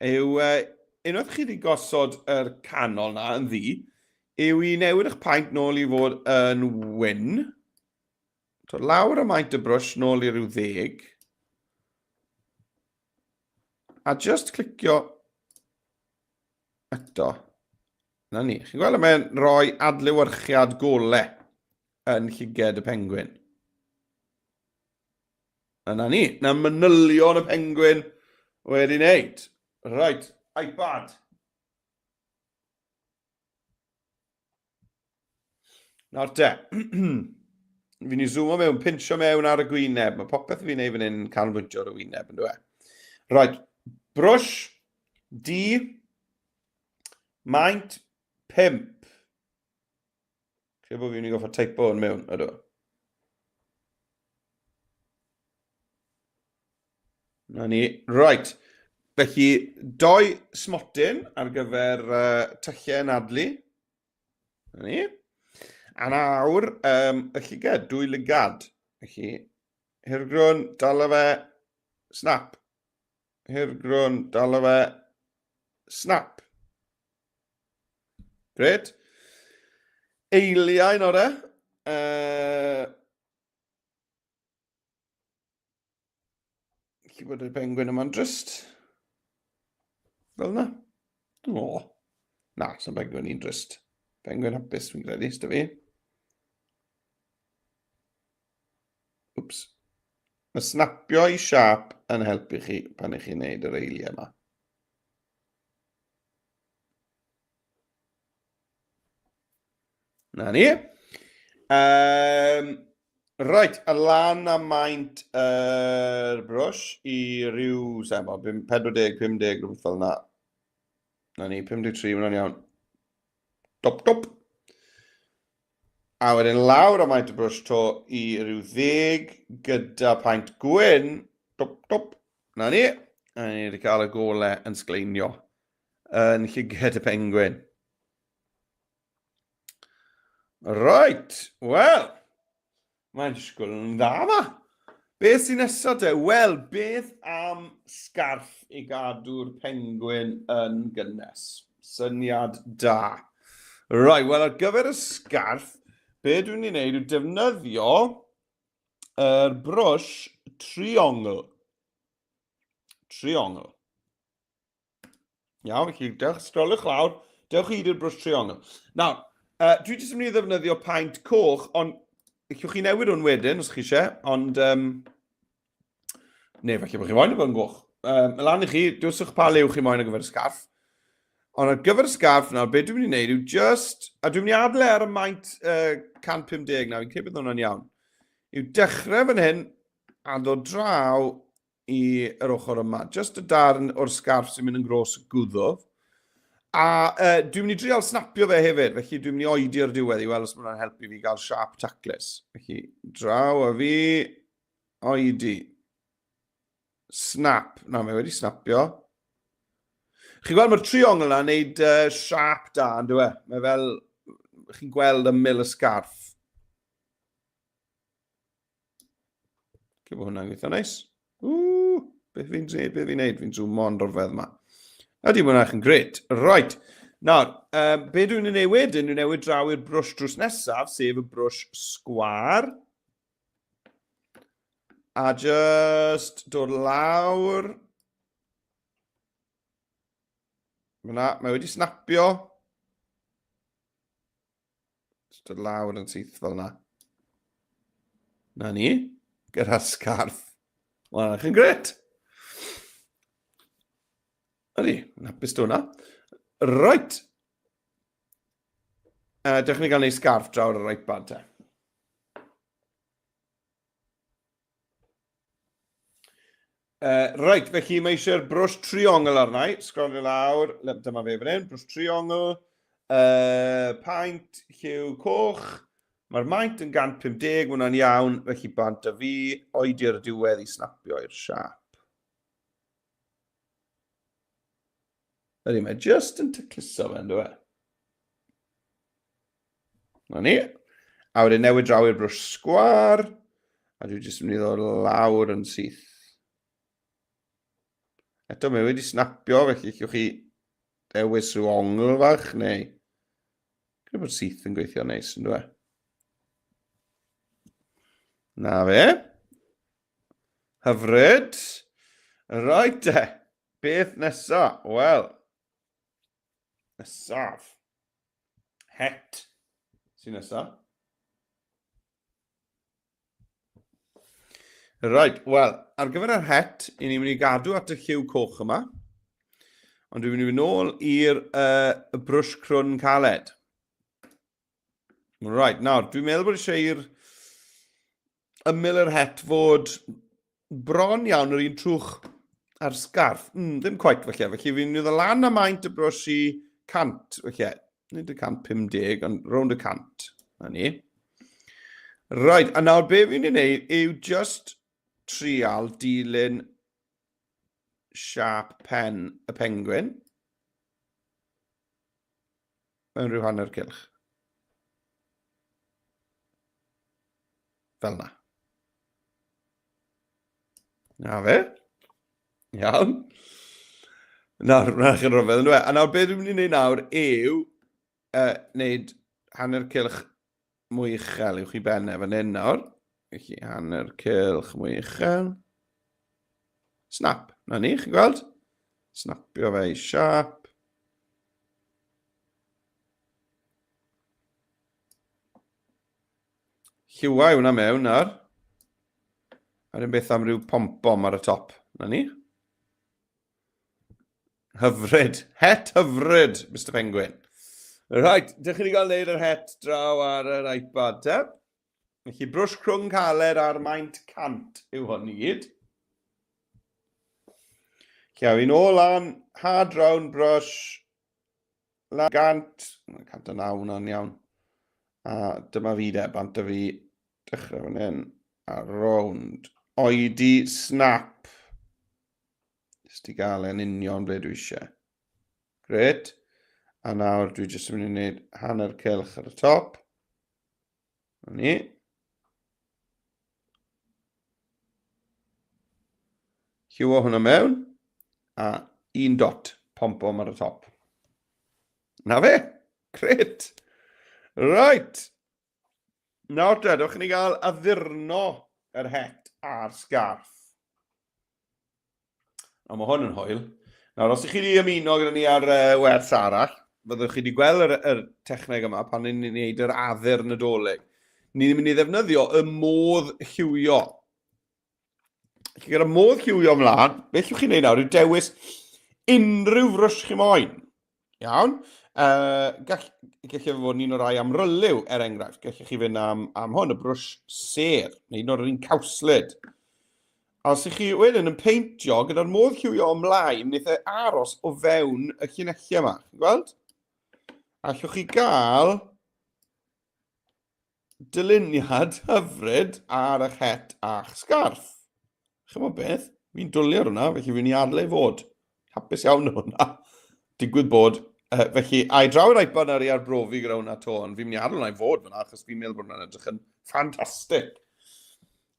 yw uh, unwaith chi wedi gosod yr canol na yn ddi, yw i newid eich paent nôl i fod yn wyn. So, lawr y maint y brwsh nôl i ryw ddeg. A just clicio eto. Na ni. Chi'n gweld, mae'n rhoi adlewyrchiad gole yn llyged y pengwin. Yna ni. Na manylion y pengwin wedi wneud. Right, iPad. Nawr te, fi'n i zoomo mewn, pinsio mewn ar y gwyneb. Mae popeth fi'n neud fan hyn yn canolbwyntio ar y wyneb, yn dweud. Right, brwsh D, maint 5. Credu bod fi'n mynd i goffa teipo hwn mewn, ydw. Na ni. Right. Felly, doi smotyn ar gyfer uh, tyllau anadlu. Na ni. A nawr, um, y llygad, dwy lygad. Felly, hirgrwn, dala fe, snap. Hirgrwn, dala fe, snap. Gret. Eiliau nawr e. Uh, Felly bod y pengwin yma'n drist. Fel yna. O. Na, sy'n pengwin i'n drist. Pengwin hapus, fi'n credu, sda fi. Wps. Mae snapio i siap yn helpu chi pan ych chi'n neud yr eiliau yma. Na ni. Um, right, a lan a maint yr er brwsh i ryw, sa'n bo, 40, 50, rhywbeth fel yna. Na ni, 53, mae'n iawn. Dop, dop. A wedyn lawr a maint y brwsh to i ryw ddeg gyda paent gwyn. Dop, dop. Na ni. A ni wedi cael y gole yn sgleinio yn llyged y pengwin. Right, wel, mae'n disgwyl yn dda yma. Beth sy'n nesaf te? Wel, beth am sgarff i gadw'r pengwin yn gynnes? Syniad da. Right, wel, ar gyfer y sgarff, be dwi'n ei wneud yw defnyddio yr brwsh triongl. Triongl. Iawn, felly dewch, sgroliwch lawr, dewch i i'r brwsh triongl. Nawr, uh, dwi jyst yn mynd i ddefnyddio paent coch, ond allwch chi newid hwn wedyn, os chi eisiau, ond... Um, neu falle bod chi moyn o fod yn goch. Um, lan i chi, dewswch pa liw chi moyn ar gyfer y sgarff. Ond ar gyfer y sgarff nawr, be dwi'n mynd i wneud yw just, a dwi'n mynd i adle ar y maint uh, 150 nawr, fi'n credu bod hwnna'n iawn, yw dechrau fan hyn a dod draw i yr ochr yma. Just y darn o'r sgarff sy'n mynd yn gros y gwddf. A uh, dwi'n mynd i drial snapio fe hefyd, felly dwi'n mynd i oedi o'r diwedd i weld os mae hwnna'n helpu fi gael siap taclus. Felly, draw a fi, oedi. Snap. Na, mae wedi snapio. Chi'n gweld mae'r triongl yna'n neud uh, siap da, yn dwi? E? Mae fel, chi'n gweld ymyl y sgarff. Cyn bod hwnna'n gweithio neis. Ww, beth fi'n dweud, beth fi'n neud, fi'n zoom on rhyfedd yma. Ydy, mae hwnna'n gret. Right. Nawr, um, be dwi'n ei wneud wedyn, dwi'n newid draw i'r brwsh drws nesaf, sef y brwsh sgwar. A just dod lawr. Fyna, mae wedi snapio. Just dod lawr yn syth fel yna. Na ni. Gyda'r scarf. Mae'n edrych yn gret. Ydy, yn hapus do hwnna. Right. Uh, dewch ni gael neud scarf draw ar yr iPad te. Uh, right, felly mae eisiau'r brwsh triongl arna i. Sgrolio lawr, dyma fe fan hyn, brwsh triongl, uh, paent lliw coch. Mae'r maint yn 150, mae hwnna'n iawn, felly bant a fi, oedi ar y diwedd i snapio i'r siap. Ydy, mae just yn tacluso fe, ynddo fe? Na ni. A wedyn newid draw i'r brwsh sgwar. A dwi jyst yn mynd i ddod lawr yn syth. Eto, mae wedi snapio, felly allwch chi dewis rhyw ongl fach, neu... Credu bod syth yn gweithio neis, yn dweud. Na fe. Hyfryd. Right de. Beth nesa? Wel, nesaf. Het sy'n nesa. Right, wel, ar gyfer yr het, i ni'n mynd i gadw at y lliw coch yma. Ond dwi'n mynd i fynd nôl i'r uh, brwsh crwn caled. Right, nawr, dwi'n meddwl bod eisiau i'r ymyl yr het fod bron iawn yr un trwch a'r sgarff. Mm, ddim quite felly, felly fi'n mynd i ddod lan a maint y brwsh i 100, felly. Nid y 150, ond rownd y 100. Na ni. Right, a nawr be fi'n ei wneud yw just trial dilyn siap pen y penguin mewn rhyw hanner cylch. Fel na. Na fe. Iawn. Nawr, mae'n eich yn rhyfedd yn dweud. A nawr, beth dwi'n mynd i wneud nawr yw uh, wneud hanner cylch mwy uchel uwch i ben e fan hyn nawr. Felly, hanner cylch mwy uchel. Snap. Na ni, chi'n gweld? Snapio fe i siap. Lliwiau hwnna mewn nawr. A'r un beth am ryw pom-pom ar y top. Na ni. Hyfryd. Het hyfryd, Mr Penguin. Right, dych chi wedi cael neud yr het draw ar yr iPad, te? Felly, brwsh crwn caled ar maint 100 yw hwn i gyd. Lle, fi'n ôl lan, hard round brush, Lan gant, 109 hwnna'n iawn. A dyma fi de, bant o fi dechrau fan hyn. A rownd. Oedi snap. Jyst i gael e'n union ble dwi eisiau. Gret. A nawr dwi jyst yn mynd i wneud hanner cylch ar y top. Na ni. Lliwo hwnna mewn, a un dot pom-pom ar y top. Na fe, gret. Right. Nawr te, dewch i ni gael addurno yr het a'r sgarff. A mae hwn yn hwyl. Nawr, os ych chi wedi ymuno gyda ni ar uh, wers arall, fyddwch chi wedi gweld yr, yr techneg yma pan ni'n gwneud yr addur Nadolig. Ni'n mynd i ddefnyddio y modd lliwio. Felly gyda modd lliwio ymlaen, beth llwch chi'n gwneud nawr yw dewis unrhyw frwsh chi moyn. Iawn. Uh, gall, gallai fe fod yn un o'r rai amryliw, er enghraifft. Gallech chi fynd am, am hwn, y brwsh ser, neu un o'r un cawslyd. A os ych chi wedyn yn peintio gyda'r modd lliwio ymlaen, wneith e aros o fewn y llinellau yma. Chi'n gweld? Allwch chi gael dyluniad hyfryd ar eich het a'ch sgarff. Chymod beth? Fi'n dwlu ar hwnna, felly fi'n i adle i fod. Hapus iawn o hwnna. Digwydd bod. Uh, felly, a i draw i'r iPad ar i arbrofi gyda hwnna to, ond fi'n mynd i adl hwnna i fod fyna, achos fi'n meddwl bod hwnna'n edrych yn ffantastig.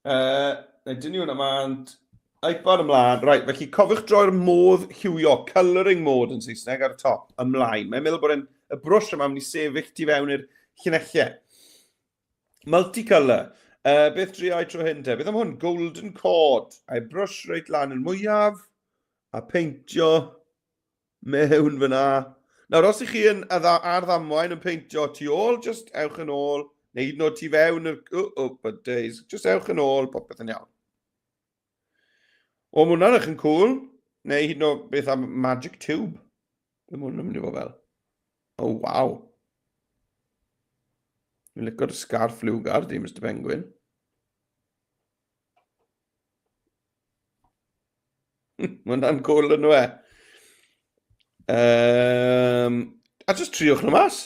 Uh, neu dyn ni hwnna mant. iPad ymlaen. Right, felly cofiwch droi'r modd lliwio, colouring mode yn Saesneg ar y top, ymlaen. Mae'n meddwl bod y brwsh yma yn mynd i sefyll tu fewn i'r llinellau. Multicolour. Uh, beth driau tro hyn te? Beth am hwn? Golden Cord. A'i brwsh reit lan yn mwyaf a peintio mewn fyna. Nawr, os ych chi yn ar ddamwain yn peintio tu ôl, just ewch yn ôl, neu hyd yn oed tu fewn yr... Oh, oh, but days. Just ewch yn ôl, popeth yn iawn. O, mae hwnna'n eich yn cool. Neu hyd yn oed beth am Magic Tube. Be mae hwnna'n mynd i fod fel? Oh, waw. Fi'n licio'r scarf liwgar, di, Mr Penguin. Mae hwnna'n cool yn e. Um, a just triwch nhw mas.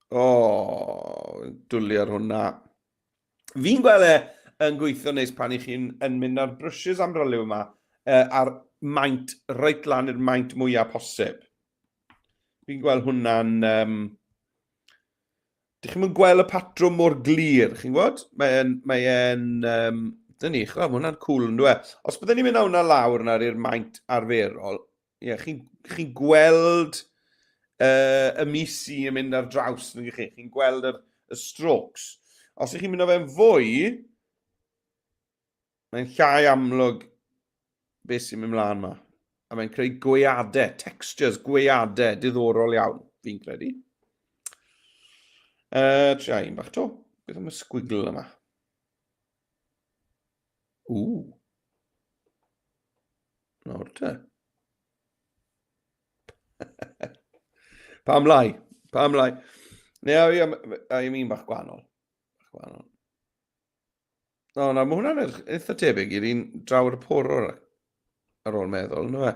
O, oh, dwlu ar hwnna. Fi'n gweld e yn gweithio neis pan i chi'n yn mynd ar brushes amryliw yma uh, ar maint reit lan i'r maint mwyaf posib. Fi'n gweld hwnna'n... Um, Dych chi'n gweld y patrwm mor glir, chi'n gwybod? Mae'n... Mae e'n... Um, dyn ni, chwa, mae hwnna'n cool yn dweud. Os byddwn ni'n mynd â hwnna lawr nawr i'r maint arferol, ie, yeah, chi'n chi gweld uh, y mis sy'n yn mynd ar draws, nag chi? Chi'n gweld yr, y strokes. Os ych chi'n mynd â fe'n fwy, Mae'n llai amlwg beth sy'n mynd mlaen yma. A mae'n creu gweadau, textures, gweadau diddorol iawn, fi'n credu. Uh, tria un bach to. Beth am y squiggle yma? Ww. Nawr te. Pam lai? Pam lai? Neu, a i un bach gwahanol. Bach gwahanol. O, na, mae hwnna'n edrych eitha tebyg i'r un draw ar y porwr ar ôl meddwl, ynddo fe?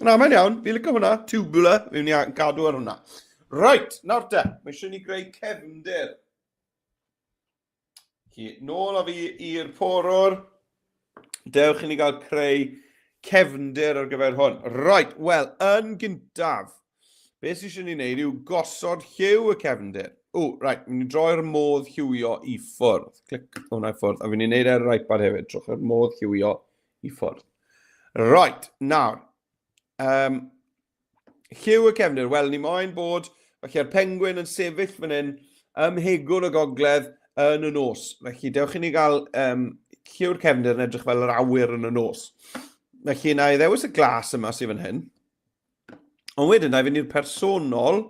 Na, mae'n iawn. Fi'n licio hwnna. Tubular. Fi'n mynd i gadw ar hwnna. Right, nawr te. Mae eisiau ni greu cefndir. Chi, nôl â fi i'r porwr. Dewch i ni gael creu cefndir ar gyfer hwn. Right, wel, yn gyntaf, beth sydd eisiau ni wneud yw gosod lliw y cefndir. O, right, fi'n mynd i droi'r modd lliwio i ffwrdd. Clic hwnna i ffwrdd. A fi'n mynd i wneud e ar yr iPad hefyd. Trowch yr modd lliwio i ffwrdd. Right, nawr. Um, Lliw y cefndir, wel, ni moyn bod, felly'r pengwin yn sefyll fan hyn ym mhegwn y gogledd yn y nos. Felly, dewch i ni gael um, lliw'r cefndir yn edrych fel yr awyr yn y nos. Felly, na i ddewis y glas yma sydd fan hyn. Ond wedyn, na i fynd i'r personol,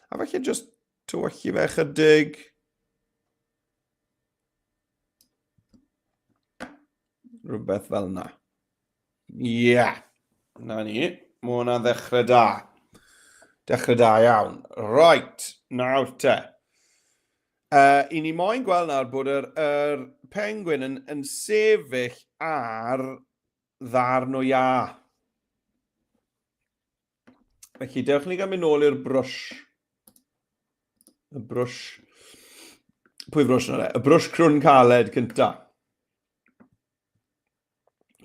a felly just tywyllu fe chydig. Rhywbeth fel yna. Ie, yeah. na ni. Mae hwnna'n ddechrau da. Dechrau da iawn. Right, nawr te. Uh, I ni moyn gweld nawr bod yr, yr pengwin yn, yn sefyll ar ddarn o iâ. Felly, dewch ni gael mynd nôl i'r brwsh. Y brwsh. Pwy brwsh yna? Y brwsh crwn caled cynta.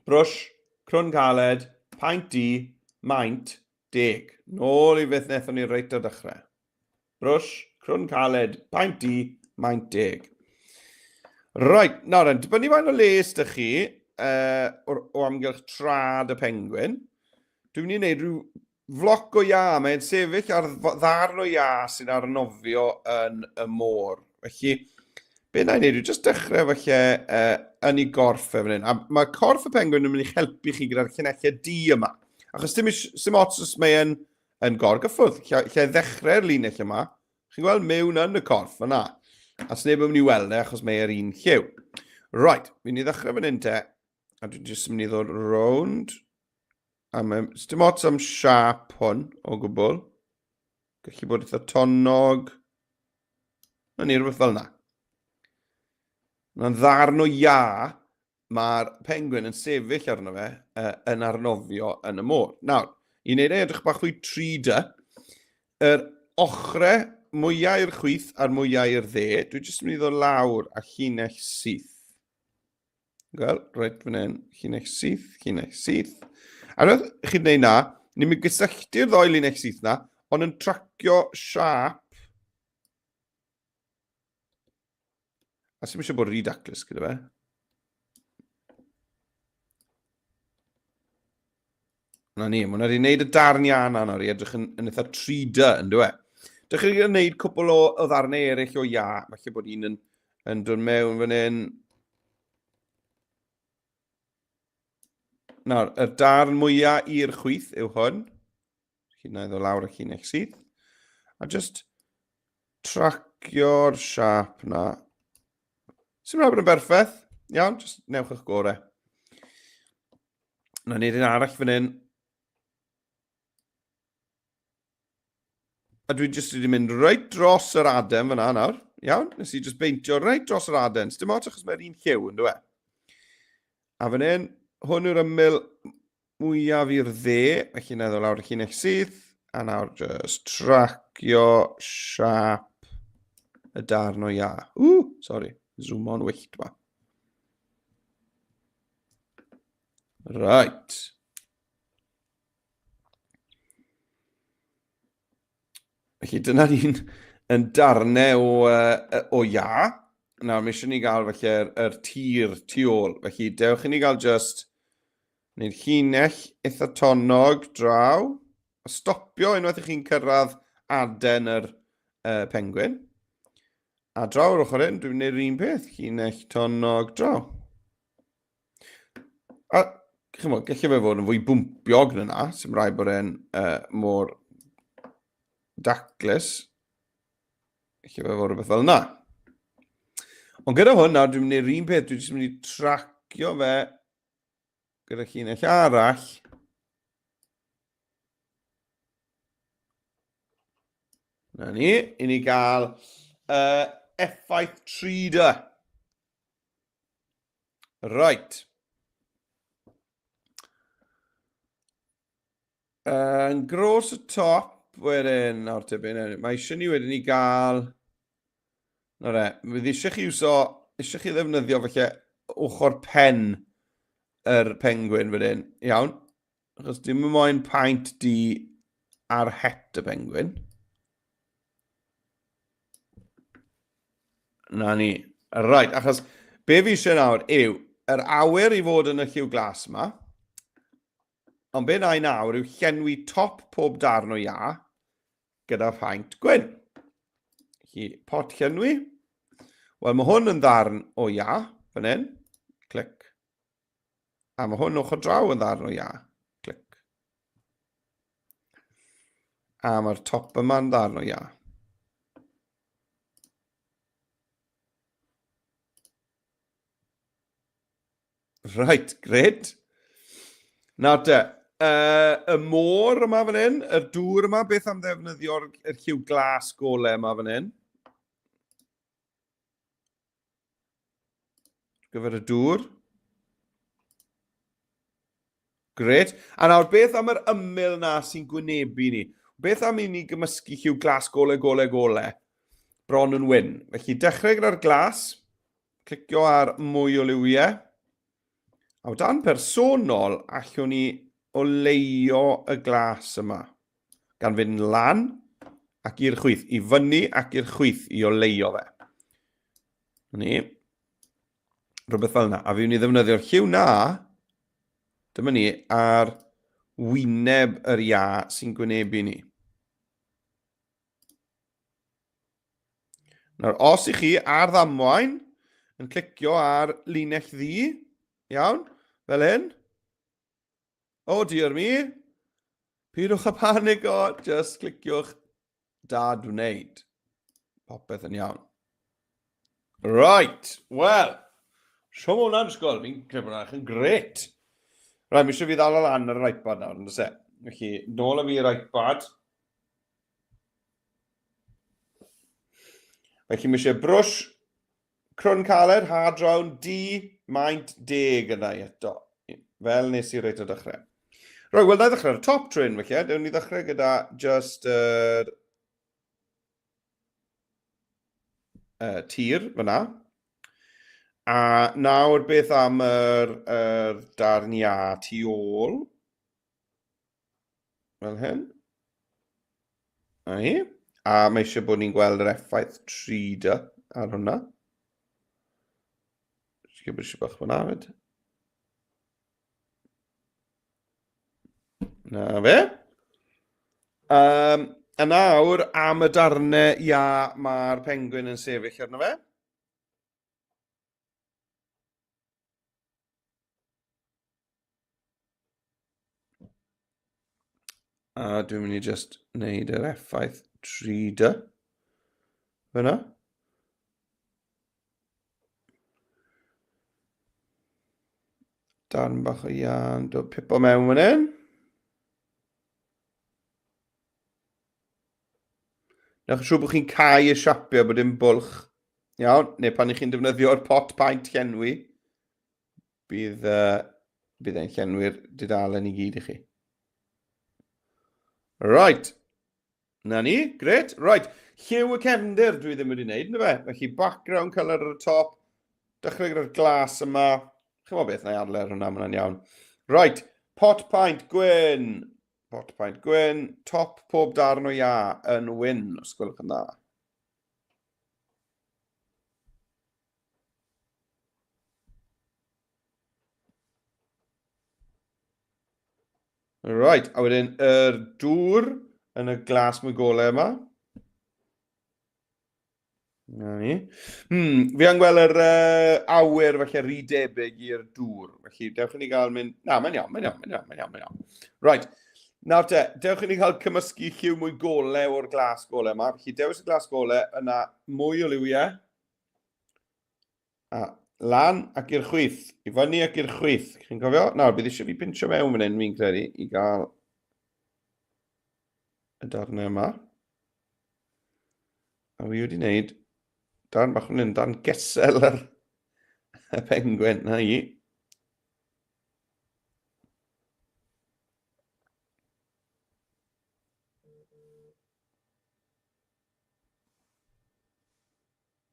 Brwsh, crwn caled, paent du, maint, deg. Nôl i beth wnaethon ni reit ar dechrau. Brwsh, crwn caled, paent du, maint deg. Right, nawr then, dibynnu faint o les dych chi uh, o, o amgylch trad y pengwin, dwi'n mynd i wneud rhyw floc o iâ. Mae'n sefyll ar ddarn o iâ sy'n arnofio yn y môr. Felly, be na i wneud yw jyst dechrau falle uh, yn ei gorff e fan hyn. A mae corff y pengwin yn mynd i'ch helpu chi gyda'r llinellau du yma. Achos dim, dim ots os mae'n yn gorgyffwrdd. Lle, lle ddechrau'r linell yma, chi'n gweld mewn yn y corff yna. A sneb yn mynd i weld e achos mae e'r un lliw. Right, fi'n i ddechrau fan hyn te. A dwi'n jyst mynd i ddod rownd. A mae, dim ots am siap hwn o gwbl. Gallu bod eitha tonnog. Na ni, rhywbeth fel yna. Mae'n ddarn o ia mae'r pengwin yn sefyll arno fe uh, yn arnofio yn y môr. Nawr, i wneud e edrych bach fwy 3D, yr ochrau mwyau i'r chwith a'r mwyau i'r dde, dwi jyst yn mynd i ddod lawr a llinell syth. Gweld, reit fan hyn, llinell syth, llinell syth. A roedd chi'n gwneud na, ni'n mynd gysylltu'r ddoi linell syth na, ond yn tracio siap. A sy'n eisiau bod rhy daclus gyda fe. Na ni, mae hwnna wedi gwneud y darn iâ na nawr i edrych yn, yn eitha 3D, yn dwi? Dych chi'n gwneud cwpl o, o ddarnau eraill o iâ, falle bod un yn, yn dod mewn fan hyn. Nawr, y darn mwyaf i'r chwith yw hwn. Felly na i ddod lawr y llinell syth. A just tracio'r siap na. Sy'n rhaid bod yn berffaith. Iawn, just newch eich gorau. Na wneud un arall fan hyn. A dwi jyst wedi mynd reit dros yr aden fyna nawr. Iawn, nes i just beintio reit dros yr aden. Dim ots achos mae'r un lliw yn dweud. A fan hyn, hwn yw'r ymyl mwyaf i'r dde, felly na ddod lawr y llinell syth, a nawr just tracio siap y darn o ia. Ww, sori, zoom on wyllt ma. Right. Felly dyna'r un yn darnau o, uh, o ia. Nawr, mae eisiau ni gael felly yr, yr tir tu ôl. Felly dewch i ni gael just wneud llinell eitha tonog draw. A stopio unwaith i chi'n cyrraedd aden yr uh, pengwin. A draw yr ochr hyn, dwi'n gwneud yr un peth, llinell tonog draw. A, chymod, gallai fe fod yn fwy bwmpiog na na, sy'n rhaid bod e'n uh, mor daclus. Gallai fe fod rhywbeth fel yna. Ond gyda hwn nawr, dwi'n mynd i'r un peth, dwi'n jyst mynd i tracio fe gyda llinell arall. Na ni, i ni gael effaith 3D. Right. Yn gros y top wedyn, nawr te, mae eisiau ni wedyn i gael... Nawr e, fydd eisiau chi iwso, eisiau chi ddefnyddio falle ochr pen yr pengwin wedyn, iawn? Achos dim yn moyn paent di ar het y pengwin. Na ni. Right, achos be fi eisiau nawr yw yr awyr i fod yn y lliw glas yma. Ond be na i nawr yw llenwi top pob darn o iâ gyda phaent gwyn. Felly, pot llenwi. Wel, mae hwn yn ddarn o iâ, fan hyn. Clic. A mae hwn ochr draw yn ddarn o iâ. Clic. A mae'r top yma'n ddarn o iâ. Right, gret. Nawr te, y môr yma fan hyn, y dŵr yma, beth am ddefnyddio'r yr lliw glas gole yma fan hyn? Gyfer y dŵr. Gret. A nawr, beth am yr ymyl na sy'n gwynebu ni? Beth am i ni gymysgu lliw glas gole, gole, gole? Bron yn wyn. Felly, dechrau gyda'r glas. Clicio ar mwy o liwiau. A o dan personol, allwn ni oleio y glas yma. Gan fynd lan ac i'r chwith, i fyny ac i'r chwith i oleio fe. Ni. Rhywbeth fel yna. A fi wni ddefnyddio'r lliw na, dyma ni, ar wyneb yr ia sy'n gwynebu ni. Nawr, os i chi ar ddamwain yn clicio ar linell ddu, iawn, fel hyn, oh dear me, pidwch â panico, just cliciwch dad wneud. Popeth yn iawn. Right, wel, sio hwnna'n ysgol, fi'n credu bod hwnna'n gret. Right, mi eisiau fi ddal o lan ar yr iPad nawr, yn e? Felly, nôl â fi i'r iPad. Felly mae eisiau brwsh crwn caled, hard round, D, maint deg yna i eto. Fel nes i reit o dechrau. Roi, wel, na i ddechrau ar y top trin, felly. Dewn ni ddechrau gyda just yr tir fyna. A nawr beth am yr, yr darn iâ tu ôl? Fel hyn. A hi. A mae eisiau bod ni'n gweld yr effaith 3D ar hwnna. Jyst gymryd eisiau bach fyna fyd. Na fe. Um, a nawr am y darnau ia mae'r pengwin yn sefyll arno fe. A dwi'n mynd i just wneud yr effaith 3D. Fyna. Darn bach o ian, dod pipo mewn fan hyn. Newch yn siŵr bod chi'n cau y siapiau bod dim bwlch. Iawn, neu pan ych chi'n defnyddio'r pot paent llenwi, bydd, bydd e'n llenwi'r dudalen i gyd i chi. Right. Na ni, gret. Right, lliw y cefndir dwi ddim wedi wneud, na fe? Felly background colour ar y top, dechrau gyda'r glas yma. Chymod beth, na i adler hwnna, mae hwnna'n iawn. Right, pot paint gwyn. Pot paint gwyn, top pob darn o ia yn wyn, os gwelwch yn dda. Right, a wedyn yr dŵr yn y glas mwy golau yma. Na ni. Hmm, fi yn gweld yr awyr falle rhy debyg i'r dŵr. Felly, dewch i ni gael mynd... Na, mae'n iawn, mae'n iawn, mae'n iawn, mae'n iawn, mae'n iawn. Right, nawr te, dewch i ni gael cymysgu lliw mwy golau o'r glas golau yma. Felly, dewis y glas golau, yna mwy o liwiau. A lan ac i'r chwith. I fyny ac i'r chwith. Chi'n cofio? Nawr, bydd eisiau fi pinsio mewn fan hyn, fi'n credu, i gael y darnau yma. A fi wedi wneud darn bach fan hyn, darn gesel ar y pengwin. Na i.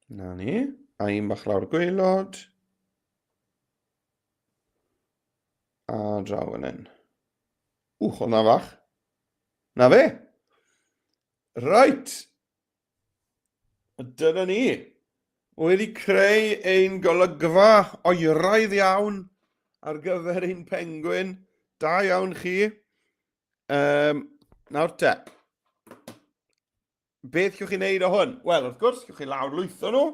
Na ni. A un bach lawr gwaelod. A draw fan hyn. Wch, o'na fach. Na fe. Right. Dyna ni. Wedi creu ein golygfa oeraidd iawn ar gyfer ein pengwin. Da iawn chi. Um, nawr te. Beth llwch chi wneud o hwn? Wel, wrth gwrs, llwch chi lawr lwytho nhw.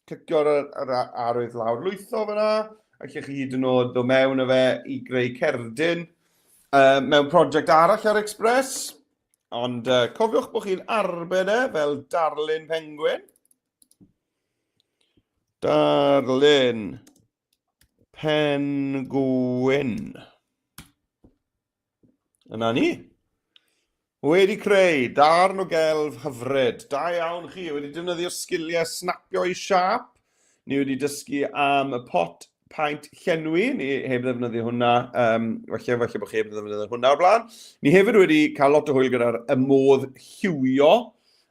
Clicio ar yr arwydd lawr lwytho fyna. A llwch chi hyd yn oed ddod mewn o fe i greu cerdyn mewn prosiect arall ar Express. Ond cofiwch bod chi'n arbed e fel darlun pengwin. Darlun pengwin. Yna ni. Wedi creu darn o gelf hyfryd. Da iawn chi. Wedi defnyddio sgiliau snapio i siâp. Ni wedi dysgu am y pot paent llenwi. Ni heb ddefnyddio hwnna. Um, falle, falle bod chi heb ddefnyddio hwnna o'r blaen. Ni hefyd wedi cael lot o hwyl gyda'r y modd lliwio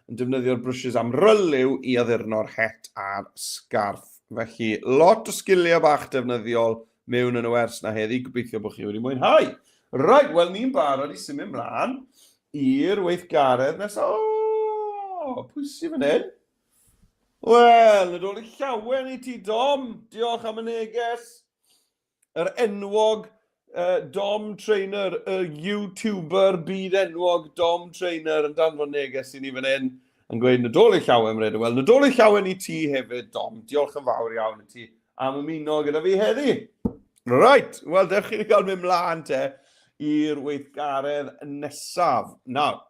yn defnyddio'r brwsys amryliw i addurno'r het a'r sgarff. Felly, lot o sgiliau bach defnyddiol mewn yn y wers na heddi. Gobeithio bod chi wedi mwynhau. Right, wel ni'n barod i symud mlaen i'r weithgaredd nesaf. O, pwy sy'n fan hyn? Wel, Nadolig Llawen i ti, Dom. Diolch am y neges. Yr enwog Dom Trainer, y YouTuber byd enwog Dom Trainer yn danfon neges i ni fan hyn yn gweud Nadolig Llawen, Mredo. Wel, Nadolig Llawen i ti hefyd, Dom. Diolch yn fawr iawn i ti am ymuno gyda fi heddi. Right, wel, dewch i ni gael mynd mlaen te i'r weithgaredd nesaf. Nawr,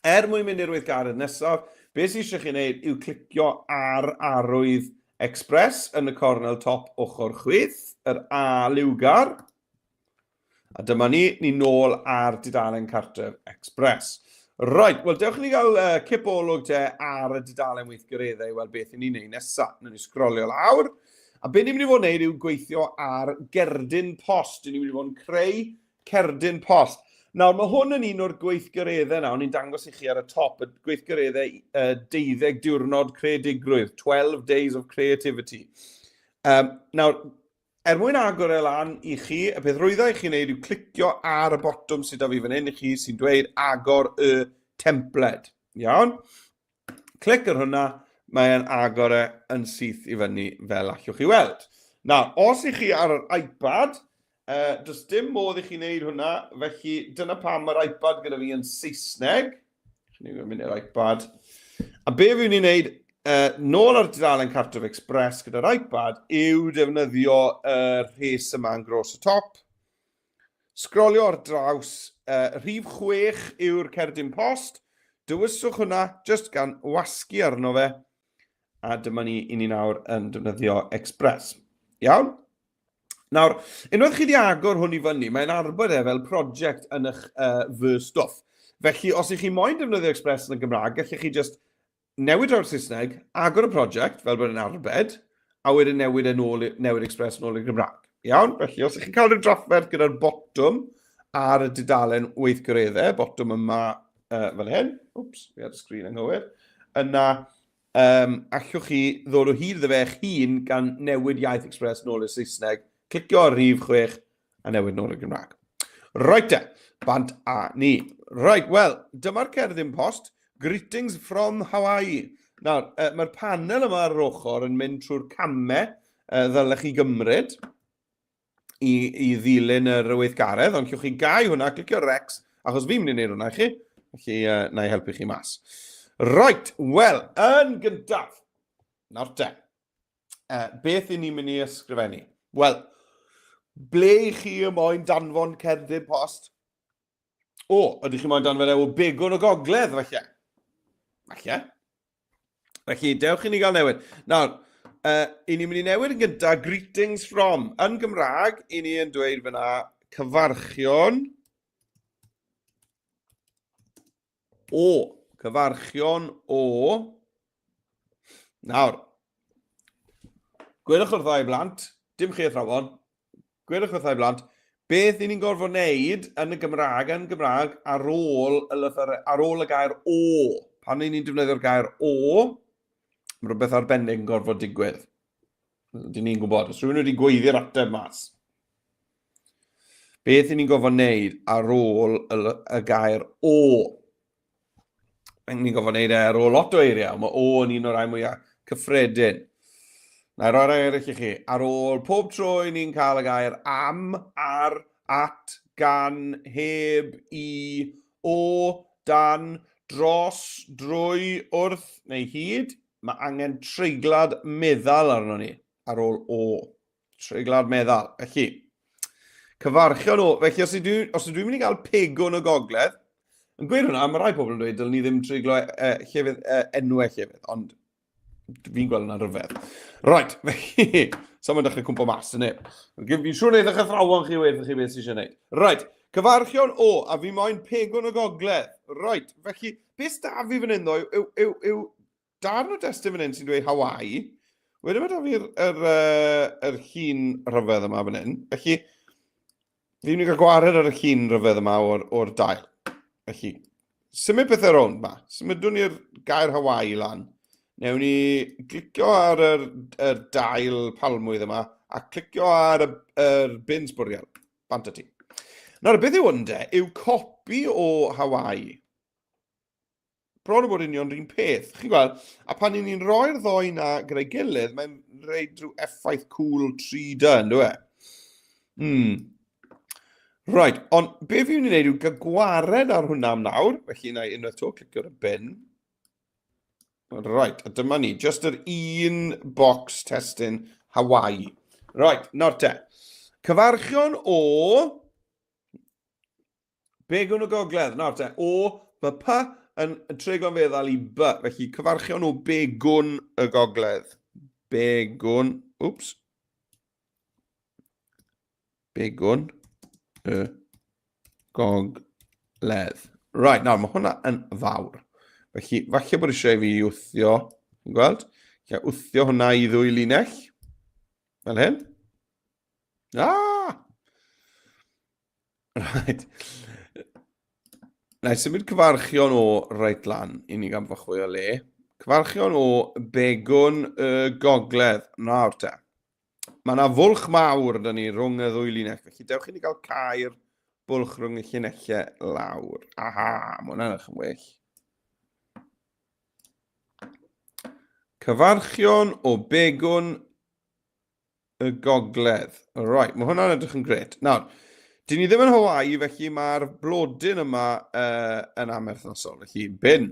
er mwyn mynd i'r weithgaredd nesaf, beth sydd eisiau chi wneud yw clicio ar arwydd Express yn y cornel top ochr chwith, yr A liwgar. A dyma ni, ni nôl ar dudalen cartref Express. Right, wel dewch i ni gael cip olwg te ar y dudalen weithgareddau i weld beth i ni'n neud nesaf. Nw'n ni sgrolio lawr. A beth ni'n mynd i fod yn neud yw gweithio ar gerdyn post. Ni'n mynd i fod yn creu cerdyn post. Nawr, mae hwn yn un o'r gweithgareddau nawr, ni'n dangos i chi ar y top, y gweithgareddau 12 diwrnod creadigrwydd, 12 days of creativity. Um, nawr, Er mwyn agor e lan i chi, y peth rwydda i chi wneud yw clicio ar y botwm sydd 'da fi fan hyn i chi sy'n dweud agor y templed. Iawn? Clic ar hwnna, mae'n agor e yn syth i fyny fel allwch chi weld. Nawr, os i chi ar yr iPad, does dim modd i chi wneud hwnna, felly dyna pam mae'r iPad gyda fi yn Saesneg. Ni'n mynd i'r iPad. A be fi'n ei wneud nôl ar dudalen Cartref Express gyda'r iPad yw defnyddio y rhes yma yn gros y top. Sgrolio ar draws, rhif 6 yw'r cerdyn post. Dewiswch hwnna just gan wasgu arno fe. A dyma ni i ni nawr yn defnyddio Express. Iawn? Nawr, unwaith chi wedi agor hwn i fyny, mae'n arbed e fel prosiect yn eich fy stwff. Felly, os ych chi moyn defnyddio Express yn y Gymraeg, gallech chi just newid o'r Saesneg, agor y prosiect fel bod e'n arbed, a wedyn newid e nôl, newid Express nôl i'r Gymraeg. Iawn? Felly, os ych chi'n cael rhyw drafferth gyda'r botwm ar y dudalen weithgareddau, botwm yma fel hyn, wps, fi ar y sgrin anghywir, yna Um, allwch chi ddod o hyd iddo fe eich hun gan newid iaith Express nôl i'r Saesneg, clicio ar rhif 6 a newid nôl i'r Gymraeg. Right te, bant a ni. Right, wel, dyma'r cerddin post. Greetings from Hawaii. Nawr, uh, mae'r panel yma ar yr ochr yn mynd trwy'r camau uh, ddylech chi gymryd i, i ddilyn yr weithgaredd, ond llwch chi gau hwnna, clicio Rex, achos fi'n mynd i wneud hwnna i chi, felly uh, na i helpu chi mas. Right, wel, yn gyntaf, nawr te, uh, beth i ni'n mynd i ysgrifennu? Wel, ble i chi y moyn danfon cerdyn post? O, ydych chi moyn danfon e o Begwn y Gogledd, falle? Falle. Felly, dewch i ni gael newid. Nawr, I ni'n mynd i newid yn gyntaf, greetings from. Yn Gymraeg, i ni yn dweud fyna cyfarchion o. Cyfarchion o. Nawr, gwedwch wrtha i blant, dim chi athrawon, gwedwch wrtha i blant, beth i ni'n gorfod wneud yn y Gymraeg, yn Gymraeg, ar ôl y, lythyr, ar ôl y gair o. Pan ni'n defnyddio'r gair o, mae rhywbeth arbennig yn gorfod digwydd. Dyn ni'n gwybod. Os rhywun wedi gweiddi'r ateb mas. Beth i ni'n gorfod wneud ar ôl y, y gair o? Ni'n gorfod wneud e ar ôl lot o eiriau, mae o yn un o'r rhai mwyaf cyffredin. Na i roi rhai eraill i chi. Ar ôl pob tro i ni'n cael y gair am, ar, at, gan, heb, i, o, dan, dros, drwy, wrth neu hyd, mae angen treiglad meddal arno ni ar ôl o. Treiglad meddal. Felly, cyfarchion o. Felly, os ydw, os ydw i'n mynd i gael pegwn y gogledd, yn gweud hwnna, mae rai pobl yn dweud dylwn ni ddim treiglo e, llefydd, e, enwau llefydd, ond fi'n gweld hwnna'n rhyfedd. Right, felly, so mae'n dechrau cwmpo mas, yna. Fi'n siŵr wneud eich athrawon chi wedi'ch chi beth sydd eisiau gwneud. Right, cyfarchion o, a fi moyn pegwn y gogledd. Right, felly, beth da fi fan hyn ddo yw, yw, yw, yw darn o destun fan hyn sy'n dweud Hawaii. Wedyn mae da fi'r yr, uh, yr llun rhyfedd yma fan hyn. Felly, fi'n mynd i gael gwared ar y llun rhyfedd yma o'r, or dail. Felly, symud pethau rownd ma. Symudwn ni'r gair Hawaii lan. Newn ni glicio ar yr, yr dail palmwydd yma a clicio ar y, yr bin sbwriel. Bant ati. Nawr, beth yw hwn de? Yw copi o Hawaii. Bron o bod union rhywun peth. Chi'n gweld, a pan ni'n ni'n rhoi'r ddoi na gyda'i gilydd, mae'n rhaid rhyw effaith cool 3D, yn dwi e? Hmm. Right, ond be fi'n mynd i wneud yw gael gwared ar hwnna am nawr, felly na i unwaith to, clicio ar y bin. Right, a dyma ni, just yr un box testun Hawaii. Right, nawr te. Cyfarchion o Begwn y Gogledd. Nawr te, O, mae P yn treiglo'n feddal i B. Felly cyfarchion o Begwn y Gogledd. Begwn, wps. Begwn y Gogledd. Right, nawr, mae hwnna yn fawr. Felly, falle bod eisiau i fi wthio, chi'n gweld? Felly, wthio hwnna i ddwy linell, fel hyn. Ah! Right. Na i symud cyfarchion o reit lan i ni gan fach fwy o le. Cyfarchion o Begwn y Gogledd. Nawr te. Mae yna fwlch mawr dyn ni rhwng y ddwy linell, felly dewch i ni gael cair bwlch rhwng y llinellau lawr. Aha, mae hwnna'n edrych yn well. Cyfarchion o Begwn y gogledd. Right, mae hwnna'n edrych yn gret. Nawr, dyn ni ddim yn Hawaii, felly mae'r blodyn yma uh, yn amherthnasol. Felly, bin.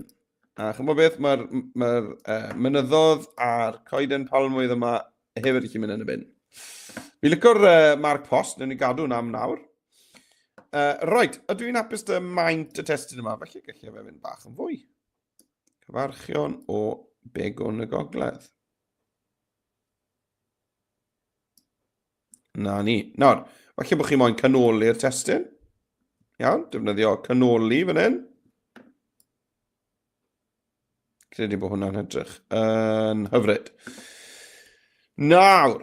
A chymod beth, mae'r mae uh, mynyddodd a'r coeden palmwydd yma hefyd i mynd yn y bin. Fi licio'r uh, marc post, newn ni gadw hwnna am nawr. Uh, right, ydw i'n hapus dy maint y testun yma, felly gallai fe fynd bach yn fwy. Cyfarchion o Begwn y Gogledd. Na ni. Nawr, falle bod chi moyn canoli'r testun. Iawn, defnyddio canoli fan hyn. Credu bod hwnna'n edrych yn hyfryd. Nawr,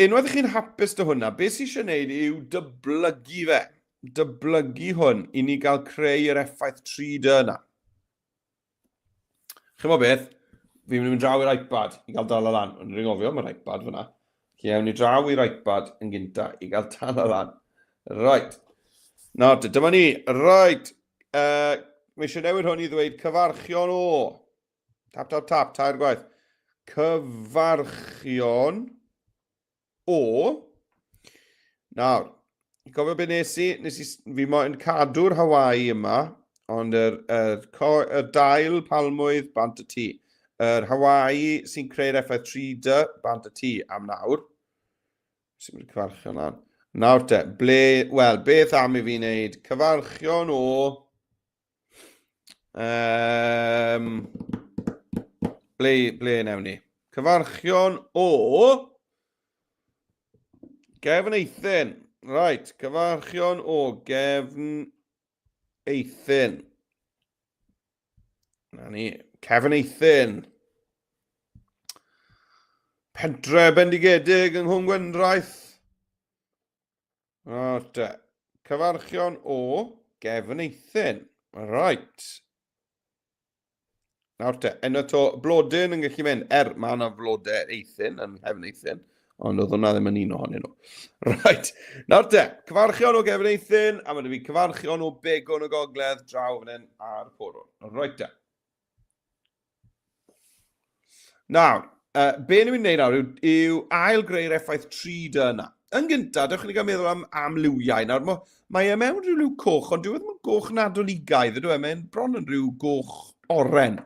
unwaith chi'n hapus dy hwnna, beth sy'n eisiau gwneud yw dyblygu fe. Dyblygu hwn i ni gael creu yr effaith 3D yna. Chymod beth? Fi'n mynd i mynd draw i'r iPad i gael dal lan. Ond rwy'n gofio, mae'r iPad fyna. Felly, awn ni draw i'r iPad yn gynta i gael dal lan. Right. Nawr, dyma ni. Right. Uh, mae eisiau newid hwn i ddweud cyfarchion o. Tap, tap, tap, tair gwaith. Cyfarchion o. Nawr, gofio beth nes i? Nes i, fi moyn cadw'r Hawaii yma, ond yr, yr, yr dail palmwydd bant y tŷ. Yr Hawaii sy'n creu'r effaith 3D bant y tŷ am nawr. Sy'n mynd cyfarchion lan. Nawr te, ble, wel, beth am i fi wneud? Cyfarchion o... Um, ble, ble newn ni? Cyfarchion o Gefn Eithin. Right, cyfarchion o Gefn Eithin. Na ni, Cefn Eithin. Pentre bendigedig yng Nghwm Gwendraeth. O, te. Cyfarchion o Gefn Eithin. Right. Nawr te, enw to blodyn yn gallu mynd, er mae yna flodau eithin yn nghefn eithin, ond oedd hwnna ddim yn un ohonyn nhw. Right, nawr te, cyfarchion o gefn eithin, a mae fi cyfarchion o begwn y gogledd draw fan hyn ar porwr. Right te. Nawr, uh, be ni'n mynd i wneud nawr yw, yw ail greu'r effaith 3D yna. Yn gyntaf, dewch i ni gael meddwl am, am liwiau. Nawr, mae, mae e mewn rhyw liw coch, ond dyw e ddim yn goch nadoligaidd, ydw e? Mae'n bron yn rhyw goch oren.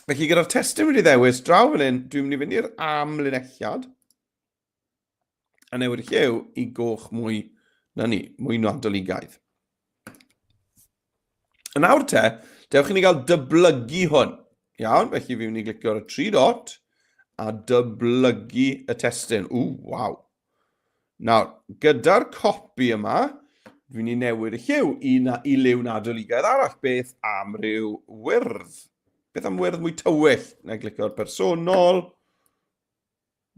Felly, gyda'r testun wedi ddewis, draw fan hyn, dwi'n mynd i fynd i'r amlinelliad a newid y lliw i goch mwy na ni, mwy nadoligaidd. Yn awr te, dewch i ni gael dyblygu hwn. Iawn, felly fi'n mynd i glicio ar y tri dot a dyblygu y testun. Ww, waw. Nawr, gyda'r copi yma, dwi'n mynd i newid y lliw i, na, i liw nadoligaidd arall. Beth am ryw wyrdd? Beth am wyrdd mwy tywyll? Na i glicio ar personol.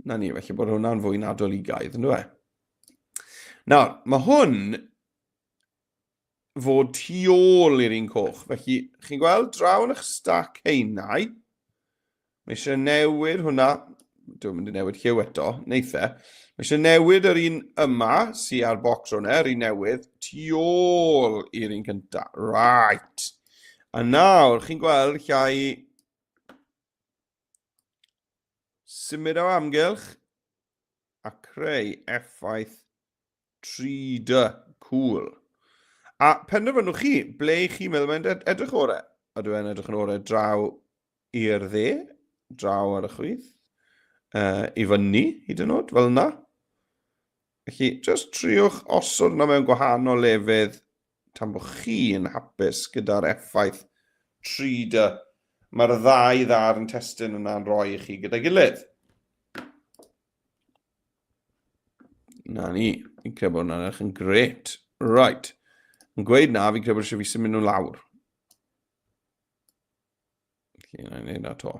Na ni, felly bod hwnna'n fwy nadoligaidd, yn dweud? Nawr, mae hwn fod tu ôl i'r un coch. Felly, chi'n gweld draw yn eich stac heinau, mae eisiau newid hwnna, dwi'n mynd i newid lliw eto, neith e. Mae eisiau newid yr un yma, sy ar bocs hwnna, yr un newydd, tu ôl i'r un cyntaf. Right. A nawr, chi'n gweld llai symud o amgylch a creu effaith 3D. Cool. A penderfynwch chi, ble i chi'n meddwl mae'n edrych orau? Ydw e'n edrych yn orau draw i'r dde, draw ar y chwith, uh, i fyny, hyd yn oed, fel yna. Felly, just triwch osod yna mewn gwahanol lefydd tan bod chi'n hapus gyda'r effaith 3D mae'r ddau ddarn testun yna'n rhoi i chi gyda'i gilydd. Na ni, fi'n credu bod hwnna'n edrych yn gret. Right. Yn gweud na, fi'n credu bod eisiau fi symud nhw lawr. Felly, na i wneud na to.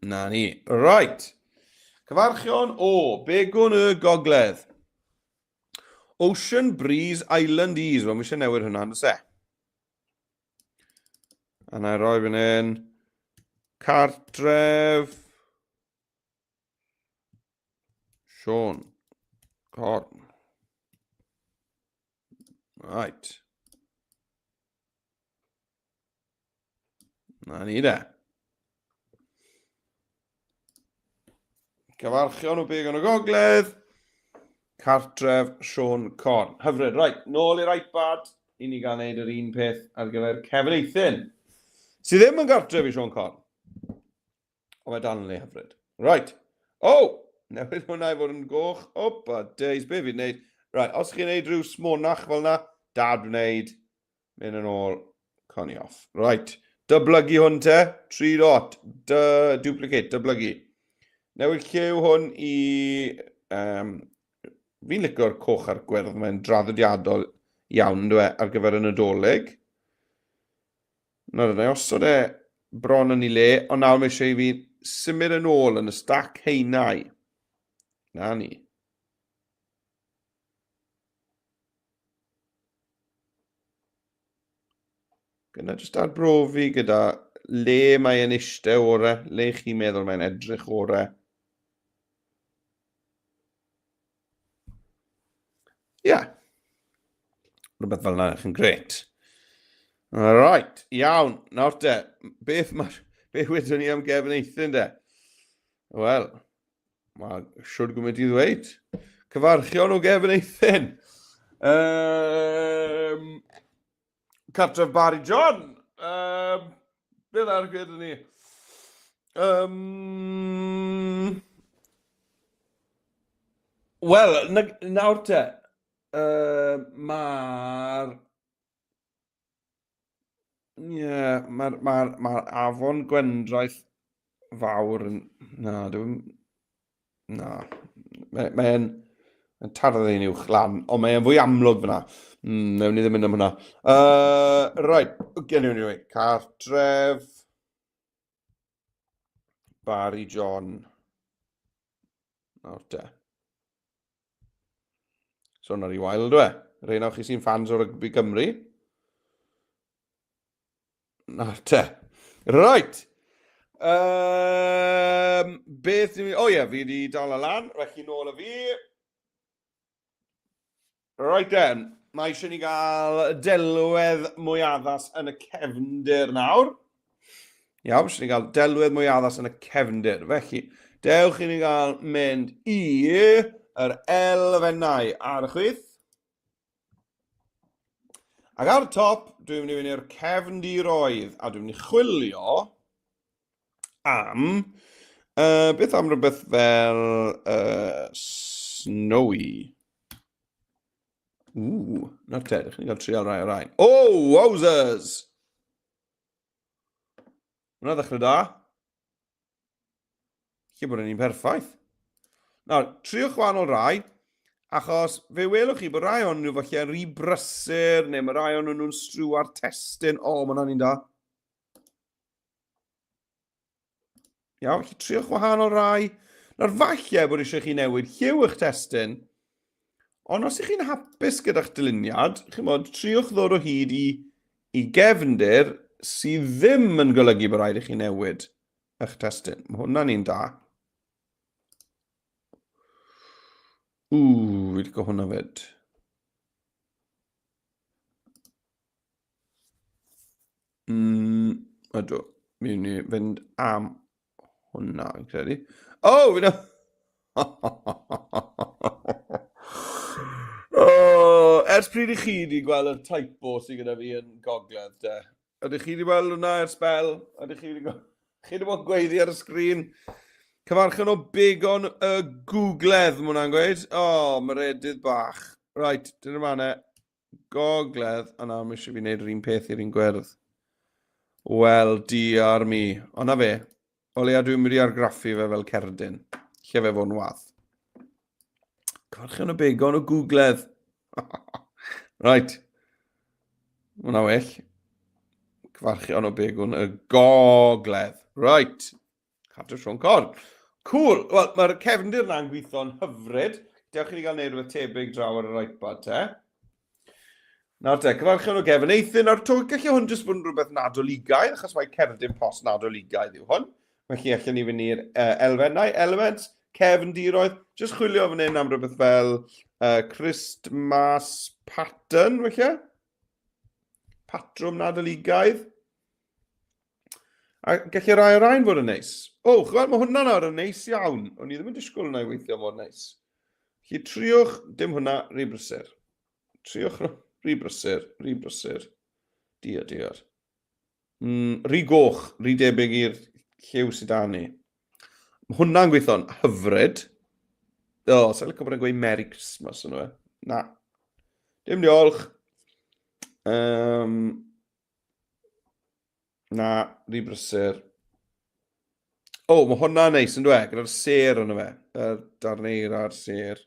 Na ni. Right. Cyfarchion o Begwn y Gogledd. Ocean Breeze Island Ease. Wel, mae eisiau newid hwnna, yn e? A na i roi fan hyn. Cartref. Sean. Corn. Right. Na ni de. Cyfarchion o Begon y Gogledd. Cartref Sean Corn. Hyfryd. Right, nôl i'r iPad. I ni gael gwneud yr un peth ar gyfer Kevin Eithin. Sydd ddim yn gartref i Sean Corn. Ond mae dal yn le hyfryd. Right. Oh! Newid hwnna i fod yn goch. Opa, days, be fi'n neud? Right, os chi'n neud rhyw smonach fel yna, dad wneud. Mynd yn ôl, coney off. Right, dyblygu hwn te, 3 dot, dy, duplicate, dyblygu. Newid lliw hwn i... Um, fi'n licio'r coch a'r gwyrdd, mae'n draddodiadol iawn, dwi, e, ar gyfer y Nadolig. Nawr, yna i osod e bron yn ei le, ond nawr mae eisiau i fi symud yn ôl yn y stac heinau. Na ni. Gyda jyst arbrofi gyda le mae e'n eistedd ore, le chi'n meddwl mae'n edrych ore. Ie. Yeah. Rhywbeth fel yna, chi'n gret. Alright, iawn. Nawr te, beth, ma, beth wedwn ni am Gefn Eithin de? Wel, Mae siwr gwmynt i ddweud. Cyfarchion o gefn Eithin. Um, cartref Barry John. Um, beth ar gyda ni? Um, Wel, nawr te. Mae'r... Ie, yeah, mae'r ma ma afon Gwendraeth fawr yn... Na, dwi'n... Na. Mae'n mae mae tarddu'n uwch lan, ond mae'n fwy amlwg fyna. Newn ni ddim mynd am hwnna. Right, okay, anyway, cartref... Barry John. Nawr te. So hwnna rhy wael, dwi. Rheina o chi sy'n fans o rygbi Cymru. Nawr te. Right. Beth ni'n... O ie, fi wedi dal y lan, felly nôl y fi. Right then, mae eisiau ni gael delwedd mwy addas yn y cefndir nawr. Iawn, eisiau ni gael delwedd mwy addas yn y cefndir. Felly, dewch i ni gael mynd i yr elfennau ar y chwith. Ac ar y top, dwi'n mynd i fynd i'r cefndiroedd a dwi'n mynd i chwilio am... Beth am rhywbeth fel snowy? Ww, nawr te, ydych chi'n cael trial rai o rai. Oh, wowzers! Hwna ddechrau da. Lle bod yn un perffaith. Nawr, triwch wahanol rai, achos fe welwch chi bod rai o'n nhw falle yn rhy brysur, neu mae rai o'n nhw'n striw ar testun. O, oh, mae hwnna'n un da. Iawn, felly triwch wahanol rai. Nawr, falle bod eisiau chi newid lliw eich testun, ond os ych chi'n hapus gyda'ch dyluniad, chi'n bod, triwch ddod o hyd i, i gefndir sydd ddim yn golygu bod rhaid i chi newid eich testun. Mae hwnna'n un da. Ww, fi wedi hwnna fyd. Ydw, mi'n i fynd am hwnna, fi'n credu. Oh, fi'n... Oh, ers pryd i chi wedi gweld y typo sydd gyda fi yn gogledd, de? Ydych chi wedi gweld hwnna ers bel? Ydych chi wedi gweld... Chi wedi bod yn gweiddi ar y sgrin? Cyfarchon o begon y Googledd, mae hwnna'n gweud. O, oh, Meredydd bach. Right, dyna ma Gogledd, a nawr mae eisiau fi wneud yr un peth i'r un gwyrdd. Wel, diar mi. O, na fe. O leia dwi'n mynd i argraffu fe fel cerdyn. Lle fe fo'n wath. Cyfarchion y begon o Googledd. Right. Hwna well. Cyfarchion o begwn y gogledd. Right. Cadw Siôn Corn. Cool. Wel, mae'r cefndir na'n gweithio'n hyfryd. Dewch i ni gael neud rhywbeth tebyg draw ar yr iPad te. Nawr te, cyfarchion o gefn Eithin. Nawr to, gallai hwn jyst bod yn rhywbeth nadoligaidd, achos mae cerdyn post nadoligaidd yw hwn. Felly allan ni fynd i'r elfennau, elements, cefndiroedd. Jyst chwilio fan hyn am rhywbeth fel Christmas pattern, felly. Patrwm nadoligaidd. A gallu rai o'r rhain fod yn neis. O, chwel, mae hwnna nawr yn neis iawn. O'n i ddim yn disgwyl hwnna i weithio mor neis. Felly triwch, dim hwnna, rhy brysur. Triwch, rhy brysur, rhy brysur. Diar, diar. Rhy goch, rhy debyg i'r lliw sydd da ni. Mae hwnna'n gweithio'n hyfryd. O, oh, sa'n licio bod yn gweud Merry Christmas yn e. Na. Dim diolch. Na, rhy brysur. O, oh, mae hwnna'n neis yn dweud, gyda'r sêr yna fe. Yr darn eira a'r sêr.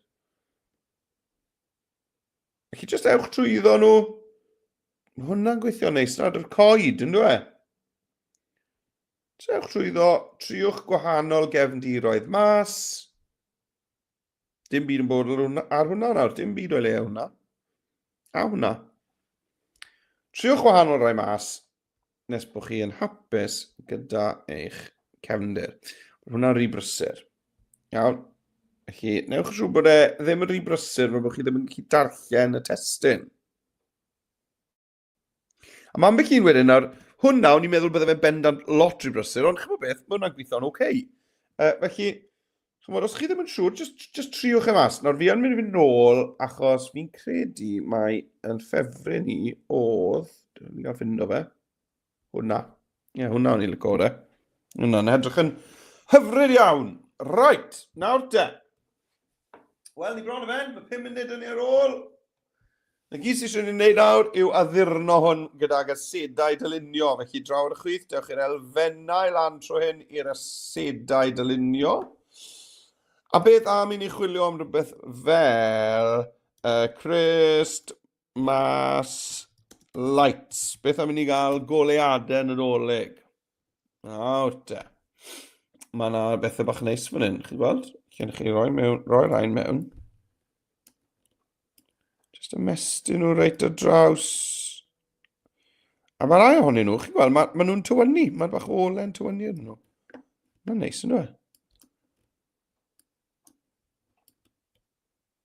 Felly, jyst ewch trwyddo nhw. Mae hwnna'n gweithio'n neis, nad yw'r coed, yn dweud? Jyst ewch trwyddo, triwch gwahanol gefndiroedd mas. Dim byd yn bod ar hwnna nawr, dim byd o'i le ar hwnna. A hwnna. Triwch wahanol rai mas nes bod chi yn hapus gyda eich cefndir. Mae hwnna'n rhy brysur. Iawn. Felly, newch yn siŵr bod e ddim yn rhy brysur, fel bod chi ddim yn gallu darllen y testun. A mae ambell un wedyn, nawr, hwnna, o'n i'n meddwl bydde fe'n bendant lot rhy brysur, ond chymod beth, mae hwnna'n gweithio'n oce. Okay. Felly, chymod, os chi ddim yn siŵr, just triwch e mas. Nawr, fi yn mynd i fynd nôl, achos fi'n credu mai yn ffefryn i oedd, dwi'n gael ffindo fe, hwnna. Ie, yeah, hwnna o'n i'n licio ore. Hwnna'n edrych yn hyfryd iawn. Right, nawr te. Wel, ni bron y ben, mae 5 munud yn ei ar ôl. Na gyd sydd eisiau ni wneud nawr yw addurno hwn gydag asedau dylunio. Felly draw ar y chwith, dewch i'r elfennau lan tro hyn i'r asedau dylunio. A beth am i ni chwilio am rhywbeth fel Christmas lights? Beth am i ni gael goleuadau Nadolig? Nawr te. Mae yna bethau bach neis fan hyn, chi'n gweld? Lle chi roi, mewn, roi rhain mewn. Just ymestyn nhw reit ar draws. A mae rai ohonyn nhw, chi'n gweld, mae, ma nhw'n tywynnu. Mae'r bach o ole'n tywynnu arnyn nhw. Mae'n neis yn dweud.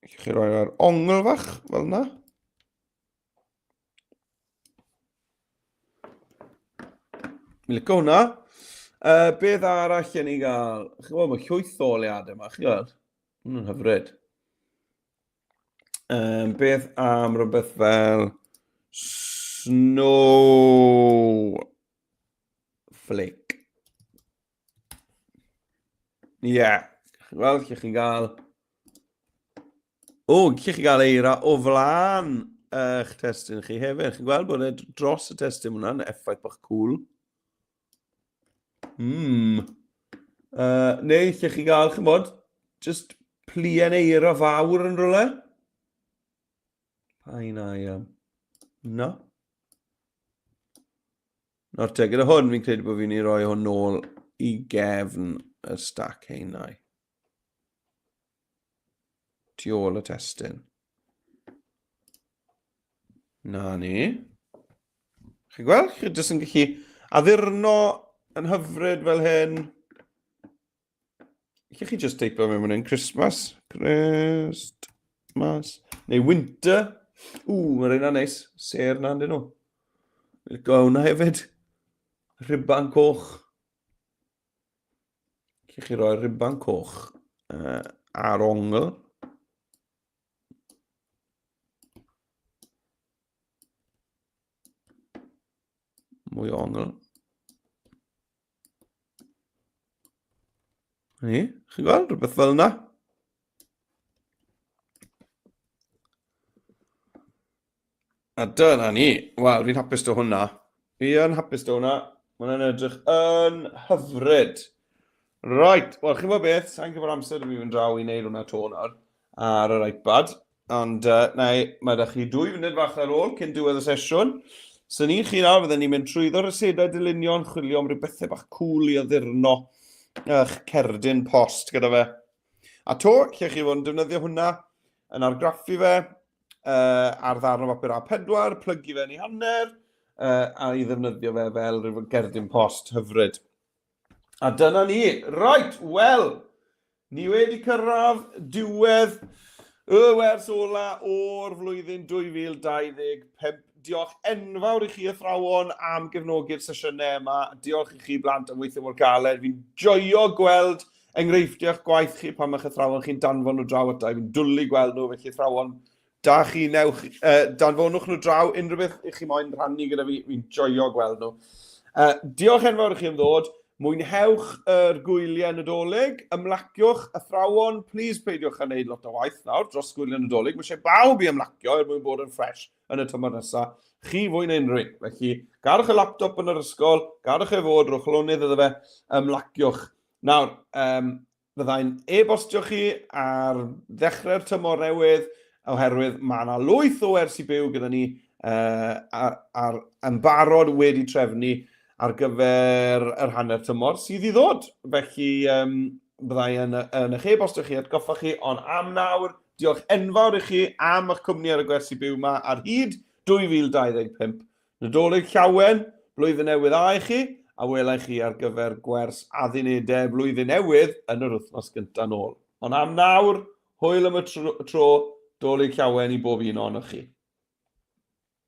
Allwch chi roi ar ongl fach, fel yna. Mi'n licio hwnna. Beth arall yn ei gael? Chi'n gweld, mae llwyth o oleadau yma, chi'n gweld? Hwnnw'n hyfryd. Beth am rhywbeth fel snow flake? Ie. Yeah. Wel, lle chi gael... O, lle chi gael eira o flan eich testun chi hefyd. Chi'n gweld bod e dros y testun hwnna'n effaith bach cool. Neu lle chi gael, chymod, just plien eira fawr yn rhywle. Pa un ai am? No. Nawr te, gyda hwn, fi'n credu bod fi'n ei roi hwn nôl i gefn y stac haenau. Tu ôl y testun. Na ni. Chi'n gweld? Chi jyst yn gallu addurno yn hyfryd fel hyn. Lle chi just teipio mewn fan hyn, Christmas, Christmas, neu winter. Ww, mae'r un neis, ser na, dyn nhw. Licio hwnna hefyd. Rhuban coch. Lle chi roi rhuban coch ar ongl. Mwy o ongl. Ni, chi'n gweld rhywbeth fel yna? A dyna ni. Wel, fi'n hapus dy hwnna. Fi yn hapus dy hwnna. Mae hwnna'n edrych yn hyfryd. Right, wel, chi'n gwybod beth? Sa'n gwybod amser i fi fynd draw i wneud hwnna to nawr ar yr iPad. Ond nai, mae da chi 2 funud fach ar ôl cyn diwedd y sesiwn. So ni chi nawr, fydden ni'n mynd trwyddo'r resedau dylunio yn chwilio am rhyw bethau bach cool i addurno eich cerdyn post gyda fe. A to, lle chi fod yn defnyddio hwnna, yn argraffu fe ar ddarn o bapur A4, plygu fe yn ei hanner, a i ddefnyddio fe fel rhyw gerdyn post hyfryd. A dyna ni. Right, wel, ni wedi cyrraedd diwedd y wers ola o'r flwyddyn 2025. Diolch enfawr i chi athrawon am gefnogi'r sesiynau yma. Diolch i chi blant am weithio mor galed. Fi'n joio gweld enghreifftiau o'ch gwaith chi pan mae'ch athrawon chi'n danfon nhw draw ata i. Fi'n dwlu gweld nhw, felly athrawon, Da chi, newch, danfonwch nhw draw, unrhyw beth i chi moyn rhannu gyda fi, fi'n joio gweld nhw. Diolch enfawr i chi am ddod, mwynhewch yr gwyliau Nadolig, ymlaciwch, athrawon, please peidiwch â wneud lot o waith nawr dros gwyliau Nadolig, mae eisiau bawb i ymlacio er mwyn bod yn ffres yn y tymor nesaf, chi fwy na unrhyw un. Felly, gadwch y laptop yn yr ysgol, gadwch e fod, rhowch lonydd iddo fe, ymlaciwch. Nawr, Byddai'n e-bostio chi ar ddechrau'r tymor newydd, oherwydd mae yna lwyth o wersi byw gyda ni ar, ar, yn barod wedi trefnu ar gyfer yr hanner tymor sydd i ddod. Felly, byddai yn, yn eich e-bostio chi atgoffa chi, ond am nawr, diolch enfawr i chi am eich cwmni ar y gwersi byw yma ar hyd 2025. Nadolig Llawen, Blwyddyn Newydd Dda i chi, a wela i chi ar gyfer gwers addunedau Blwyddyn Newydd yn yr wythnos gyntaf nôl. Ond am nawr, hwyl am y tro, Dolig Llawen i bob un ohonoch chi.